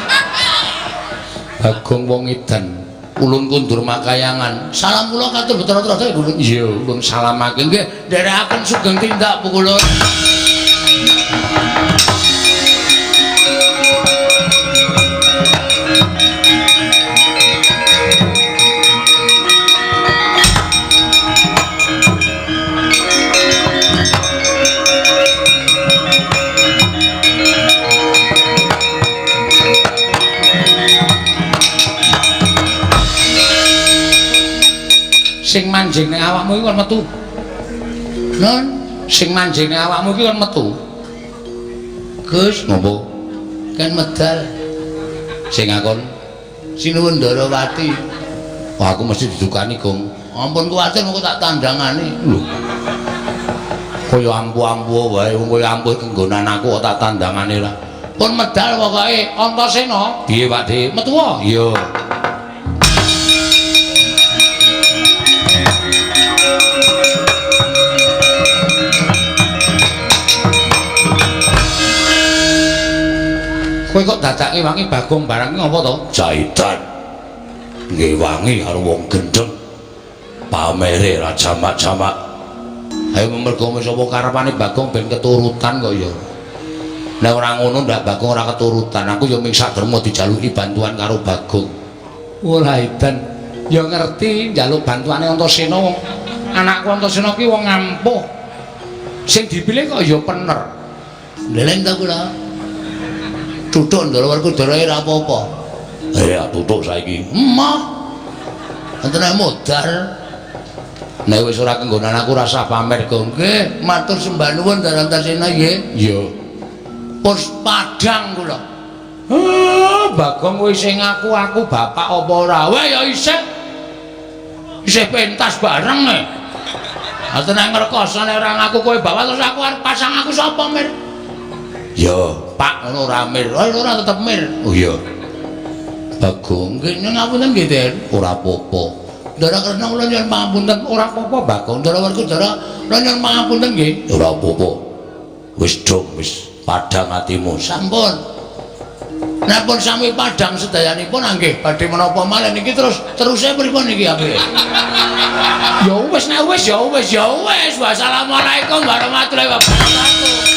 Bagong wong edan, ulun kundur makayangan. Salam kula katur Bathara Trada, Ulun. Iya, ulun salamake. Nggih, nderekaken sugeng tindak Pukulun. Sing manjing ning awakmu iki kon metu. Non, sing manjing ning awakmu iki kon metu. Gus, ngopo? Kan medal. Sing ngakon Sinuwun Ndarawati. Wah, aku mesti didukani, Gong. Ampun kuwatir mengko tak tandangane. Lho. Kaya ampuh-ampuh wae, wong kaya ampuh kenggonan aku kok tak tandangane lah. Pun medal pokoke Antasena. Piye, Pak De? Metu wae. Iya. Kowe kok dadake wangi Bagong barang iki ngapa to? Jaitan. Ngewangi karo wong gendeng. Pamere ra jamak-jamak. Ayo mergo wis apa karepane Bagong ben keturutan kok ya. Nek ora ngono ndak Bagong ora keturutan. Aku ya mung sak derma dijaluki bantuan karo Bagong. Ora edan. Ya ngerti njaluk bantuane Antasena wong anakku Antasena ki wong ampuh. Sing dipilih kok ya pener. Ndeleng ta kula. Tutuk Ndara Werkudara ora apa-apa. Ya tutuk saiki. Emoh. Entene modar. Nek wis ora kenggonan aku rasah pamer, Gong. Nggih, matur sembah nuwun Ndara Antasena nggih. Iya. Pos padhang kula. Bagong kowe isih ngaku aku bapak apa ora? Wah ya isih. Isih pentas bareng e. Ha tenan ngrekoso nek ora ngaku kowe bapak terus aku arep pasang aku sapa, Mir? Ya, Pak ngono ora Mir. Oh, ora tetep Mir. Oh iya. Bagong, nggih ngapunten nggih, Den. Ora apa-apa. Ndara Kresna kula nyuwun pangapunten, ora apa-apa Bagong. Ndara Werkudara kula nyuwun pangapunten nggih. Ora apa-apa. Wis dong, wis padhang atimu. Sampun. Nek pun sami padhang sedayanipun nggih badhe menapa malih niki terus teruse pripun niki apike? Ya wis nek wis ya wis ya wis. Wassalamualaikum warahmatullahi wabarakatuh.